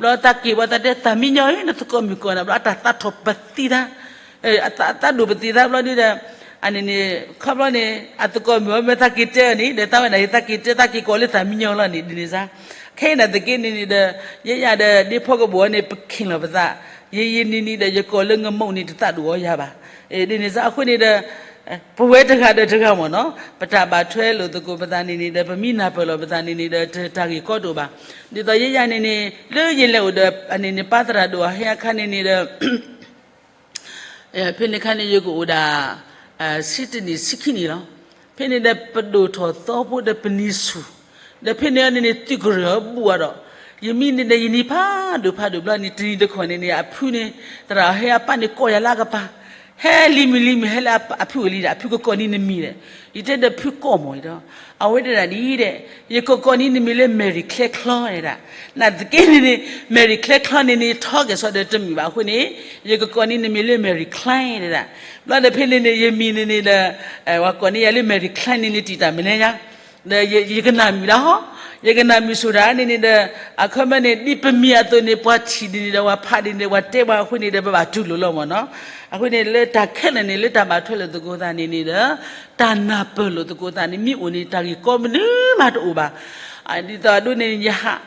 ဘျီသးက့ၤဘၣ်သးတဲ သၣ်မံညီၤဧၢ နသကိးမုၣ်ကိးနၤ ဘျီအတၢ်သးထီၣ်ပသံသး အသးဒိၣ်ပသံသးဘျီဒီး အန့ၣ်န့ၣ် ခီဘျီန့ၣ် အသကိးမုၣ်အီၤမ့ၢ်သးက့ၤတဲအီၤန့ၣ် ဒီးသးဝဲဒၣ်ယသးက့ၤတဲ သးက့ၤကိးလၢသၣ်မံညီၤလီၤန့ၣ် ဒ်န့ၣ်စါ, ခဲအံၤနာ်သက့န့ၣ်န့ၣ်ဒီး ယဲယၤဒီး ဒ့ဖိကဘိၣ်အီၤန့ၣ် ပခံးလီၤပသး, ယဲယဲနံၤနံၤဒီး ယကိးလၢငမိၢ်န့ၣ် တသးဒိၣ်အီၤယၤဘၣ်. ဒ်န့ၣ်စါအဃိန့ၣ်ဒီး ပဝဲတဂၤဒီးတဂၤမ့ၢ်နီၤ ပတၢ်ဘၣ်ထွဲလိာ်သကိးပသးန့ၣ်န့ၣ်ဒီး ပမ့ၢ်နၢ်ပၢၢ်လိာ်ပသးန့ၣ်န့ၣ်ဒီး တၢ်ဂ့ၢ်ကီတအိၣ်ဘၣ်. ဒ်သိးယဲယၤန့ၣ်န့ၣ် လၢယလဲၤအိၣ်ဒီး အန့ၣ်န့ၣ် ပၢ်သရၣ်ဒိၣ်အဟဲအခါန့ၣ်န့ၣ်ဒီး ဖဲန့ၣ်အခါန့ၣ် ယကအိၣ်ဒၣ် ဆံတနံၣ်ဆံခံနံၣ်လီၤ. ဖဲန့ၣ်ဒီး ပဒိၣ်ထီၣ်သီဖိဒီးပနံၤဆူၣ်, ဒီးဖဲန့ၣ်န့ၣ်န့ၣ် သုးကရၢၢ်ဘူၣ်အဒီး ယမံန့ၣ်ဒီး ယနံၤဖးဒိၣ်ဖးဒိၣ်ဘျီန့ၣ် တနံၤတခီန့ၣ်န့ၣ် အဖုန့ၣ် သရၣ်ဟဲအပၢ်န့ၣ် ကိးယၤလၢအကပၤ, ဟဲလံမုၢ်လံမုၢ် ဟဲလၢအဖုအိၣ်လံဒီး အဖုကကိးန့ၢ်နမံၤဒီး ယတဲဒီးဖုကိးမ့ၢ်ဒီး အဝဲတဲဒၣ်ဒ်အံၤဒီး ယကကိးန့ၢ်နမံၤလၢ Mary Claire ချီ ဒၣ်, နာ်သက့န့ၣ်န့ၣ် Mary Claire ချီန့ၣ်န့ၣ် ထီက့ၤဆီဒီးတမုာ်ဘၣ်အဃိန့ၣ် ယကကိးန့ၢ်နမံၤလၢ Mary Claire ဒၣ်, ဘျီဒီးဖဲန့ၣ်န့ၣ် ယမံၤန့ၣ်န့ၣ်ဒီး ပှၤကိးန့ၢ်ယၤလၢ Mary Claire န့ၣ်န့ၣ် တံာ်တၢ်မနုၤညါ, ဒီးယကနၣ်မုာ်ဒၣ်ဟီ, ယကနၣ်မုာ်ဆိတၢ်န့ၣ်န့ၣ်ဒီး အခီပညီန့ၣ် ဒ်ပမံၤအသိးန့ၣ် ပှၤထံၣ်ဒ်န့ၣ်ဒီး ပှၤဖးဒ်န့ၣ် ပှၤတဲပှၤအဃိန့ၣ်ဒီး ပဘၣ်တူၢ်လိာ်လီၤမ့ၢ်နီၤ, အဃိန့ၣ် လၢတၢ်ခဲလၢာ်န့ၣ် လၢတၢ်ဘၣ်ထွဲလိာ်သကိးသးန့ၣ်န့ၣ်ဒီး တၢ်နၢ်ပၢၢ်လိာ်သကိးသးန့ၣ် မ့ၢ်အိၣ်န့ၣ် တၢ်ဂ့ၢ်ကီမနုၤမးတအိၣ်ဘၣ်. ဒ်သိးအဒိန့ၣ် ယဟး,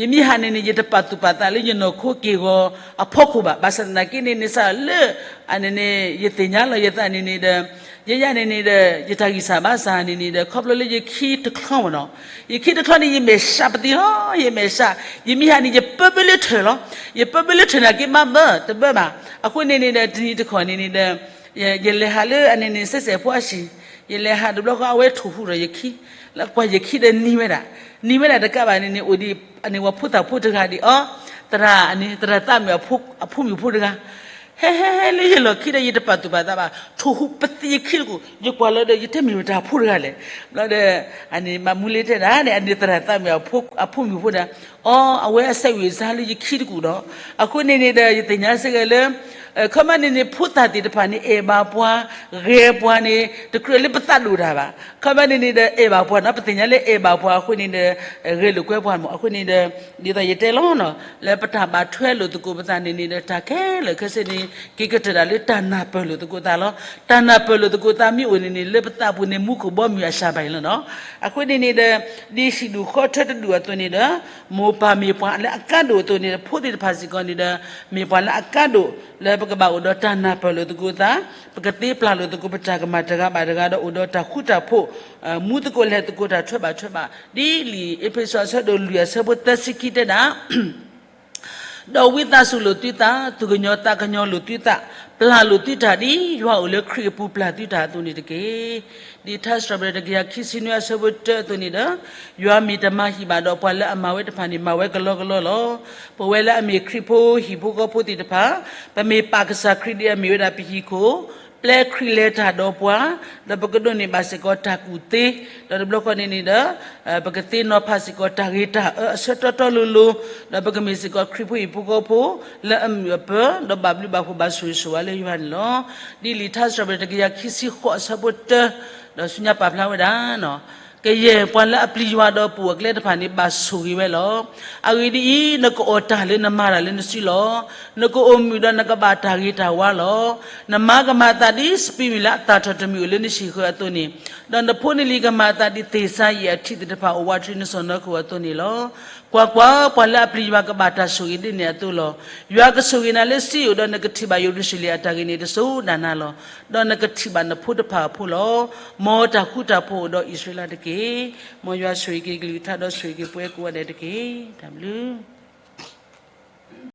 ယမ့ၢ်ဟးန့ၣ်န့ၣ် ယတပာ်သူၣ်ပာ်သးလၢယနီၢ်ခိက့ၢ်ဂီၤအဖီခိၣ်ဘၣ်. ဘၣ်ဆၣ်သနာ်က့န့ၣ်န့ၣ် စးလၢ အန့ၣ်န့ၣ် ယသ့ၣ်ညါလီၤယသးန့ၣ်န့ၣ်ဒီး ယဲယၤန့ၣ်န့ၣ်ဒီး ယတၢ်ဂံၢ်စၢ်ဘါစၢ်န့ၣ်န့ၣ်ဒီး ခီဖျိလၢယခံတချီမ့ၢ်နီၤ, ယခံတချီန့ၣ် ယမဲာ်ဆှးပသံလီၤ, ယမဲာ်ဆှး, ယမ့ၢ်ဟးန့ၣ် ယပၢဘၢလၢထၢၣ်လီၤ, ယပၢဘၢလၢထၢၣ်နာ်က့မးဘၢ တဘၢဘၣ်. အဃိန့ၣ်န့ၣ်ဒီး တနံၤတခီန့ၣ်န့ၣ်ဒီး ယလဲၤဟးလၢအန့ၣ်န့ၣ် စဲးစဲးဖိအဟံၣ်, ယလဲၤဟးတဘျီဃီ အဝဲထိၣ်ဟူးဒီးယခံ, လၢကွၢ်ယခံဒီးနံၤဝဲဒၣ်, နံၤဝဲဒၣ်တကးဘၣ်န့ၣ်န့ၣ် အိၣ်ဒံး အန့ၣ်ပှၤဖိသၣ်ဖိတဂၤဒံးအီၤ, သရၣ်န့ၣ် သရၣ်သးမုာ်အဖိမုၣ်ဖိတဂၤ, ဟဲဟဲဟဲလၢယလီၢ်ခံဒီး ယတပာ်သူၣ်ပာ်သးဘၣ်, ထိၣ်ဟူးပသံယခံတကူၣ်, ယကွၢ်လီၤဒီး ယတဲမ့ၢ်မတၤဖိတဂၤလဲၣ်. ဘျီဒီး အန့ၣ်မၤမူလ့တဲဒၣ်န့ၣ် အန့ၣ်သရၣ်သးမုာ်အဖိမုၣ်ဖိဒီး အီ အဝဲအစဲးဝံၣ်စါလၢယခံတကူၣ်ဒီး အဃိန့ၣ်န့ၣ်ဒီး ယသ့ၣ်ညါစ့ၢ်ကီးလၢ ခီမ့ၢ်န့ၣ်န့ၣ် ဖိသၣ်သ့ၣ်တဖၣ်န့ၣ် အဲၣ်ဘၣ်ပှၤ, ဂဲၤပှၤန့ၣ် တကြၢးလၢပသးဒိၣ်တၢ်ဘၣ်. ခီမ့ၢ်န့ၣ်န့ၣ်ဒီး အဲၣ်ဘၣ်ပှၤနီၤ, ပသ့ၣ်ညါလၢအဲၣ်ဘၣ်ပှၤအဃိန့ၣ်ဒီး ဂဲၤလိာ်ကွဲပှၤမ့ၢ် အဃိန့ၣ်ဒီး ဒ်သိးယတဲလီၤနီၤ လၢပတၢ်ဘၣ်ထွဲလိာ်သကိးပသးန့ၣ်န့ၣ်ဒီး တၢ်ခဲလၢာ်ခဲဆ့န့ၣ် က့ၤကတၢၢ်ဒၣ်လၢတၢ်နၢ်ပၢၢ်လိာ်သကိးသးလီၤ. တၢ်နၢ်ပၢၢ်လိာ်သကိးသးမ့ၢ်အိၣ်န့ၣ်န့ၣ် လၢပသးပူၤန့ၣ် မူခိၣ်ဘီမုၢ်အစှၤဘၣ်အံၤလီၤနီၤ. အဃိန့ၣ်န့ၣ်ဒီး ဒ်ဟံၣ်ဒူၣ်ဃီထၢတဒူၣ်အသိးန့ၣ်ဒီး မိၢ်ပၢ်မ့ၢ်ပှၤလၢအကါဒိၣ်အသိးန့ၣ်ဒီး ဖိသ့ၣ်တဖၣ်စ့ၢ်ကီးန့ၣ်ဒီး မ့ၢ်ပှၤလၢအကါဒိၣ် လၢပကဘၣ်အိၣ်ဒီးတၢ်နၢ်ပၢၢ်လိာ်သကိးသး, ပကသ့ပျၢ်လိာ်သကိးပတၢ်ကမၣ်တဂၤဘၣ်တဂၤဒီး အိၣ်ဒီးတၢ်ဃူတၢ်ဖိး, မူသကိးလဲၤသကိးတၢ်ထွဲဘၣ်ထွဲဘၣ်, ဒ်လံာ်အ့းဖ့းစူးအဆၢဒိၣ်လွံၢ်အဆၢဖိသၢဆံခံတဲဒၣ် ဒီးဝံသးစူၤလိာ်သုသး, သူၣ်ကညီၤသးကညီၤလိာ်သုသး, ပျၢ်လိာ်သုတၢ်ဒ်ယွၤအိၣ်လၢခရံာ်အပူၤပျၢ်သုတၢ်အသိးန့ၣ်တက့ၢ်. ဒ်ထါစံးထီၣ်ပတြၢၤတကယၤခံဆံနွံအဆၢဖိတၢအသိးန့ၣ်ဒီး ယွၤမ့ၢ်တမၤဟံၣ်ဘၣ်ဒီး ပှၤလၢအမၤဝဲတဖၣ်န့ၣ် မၤဝဲကလီကလီလီၤ. ပဝဲလၢအမ့ၢ်ခရံာ်ဖိဟံၣ်ဖိဃီဖိသ့ၣ်တဖၣ်, ပမ့ၢ်ပာ်ကစၢ်ခရံာ်ဒ်အမ့ၢ်ဝဲဒၣ်ပဟံၣ်ခိၣ်, ပျဲခရံာ်လဲၤတၢ်ဒီးပှၤ, ဒီးပကဒိးန့ၢ်ဘၣ်စ့ၢ်ကီးတၢ်ကူၣ်သ့, ဒီးတဘျီဃီန့ၣ်န့ၣ်ဒီး ပကသ့နီၤဖးစ့ၢ်ကီးတၢ်ဂ့ၤတၢ်အၢအဆၢတီတီလိၤလိၤ, ဒီးပကမ့ၢ်စ့ၢ်ကီးခရံာ်ဖိဟံၣ်ဖိဃီဖိ လၢအမုာ်အပၢၤ, ဒီးဘၣ်ဘျုးဘၣ်ဖှိၣ်ဘၣ်ဆိၣ်ဂ့ၤဆိၣ်ဝါလၢယွၤန့ၣ်လီၤ. ဒ်လံာ်ထါစံးထီၣ်ပတြၢၤတကယၤခံဆံဃိးအဆၢဖိတၢ, ဒီးဆူညါပာ်ဖျါဝဲဒၣ်နီၤ ကယဲၢ်ပှၤလၢအပျံၤယွၤဒီးပူၤအကျဲတဖၣ်န့ၣ် ဘၣ်ဆိၣ်ဂ့ၤဝဲလီၤ. အဂ့ၢ်ဒ်အံၤ, နကအိၣ်တၢ်လၢနမၤတၢ်လၢနစုလီၤ. နကအိၣ်မုာ်ဒီးနကဘၣ်တၢ်ဂ့ၤတၢ်ဝါလီၤ. နမါကမၤအသးဒ်စပံးမုၢ်လၢ်အသၣ်ထီၣ်တမံၤအိၣ်လၢနဟံၣ်ဃၢၤအသိးန့ၣ်, ဒီးနဖိနလံၤကမၤအသးဒ်သ့ၣ်စါယံာ်အထံးသ့ၣ်တဖၣ်အိၣ်ဝးတရံးနစိၢ်နီၤခိၣ်အသိးန့ၣ်လီၤ. ကွၢ်ကွၢ်, ပှၤလၢအပျံၤယွၤကဘၣ်တၢ်ဆိၣ်ဂ့ၤဒ်န့ၣ်အသိးလီၤ. ယွၤကဆိၣ်ဂ့ၤနၤလၢစံယိၣ်, ဒီးနကထံၣ်ဘၣ်ယရူၤၡလ့ၣ်အတၢ်ဂ့ၤန့ၣ်တစိၤဒၣ်နၤလီၤ. ဒီးနကထံၣ်ဘၣ်နဖိတဖၣ်အဖိလီၤ. မ်တၢ်ဃူတၢ်ဖိးအိၣ်ဒီးအံၣ်စရ့လးတက့ၢ်. မ်ယွၤဆိၣ်ဂ့ၤက့ၤကလုၢ်ကထါဒီးဆိၣ်ဂ့ၤက့ၤပှၤကိးဂၤဒဲးတက့ၢ်. တၢ်ဘျုး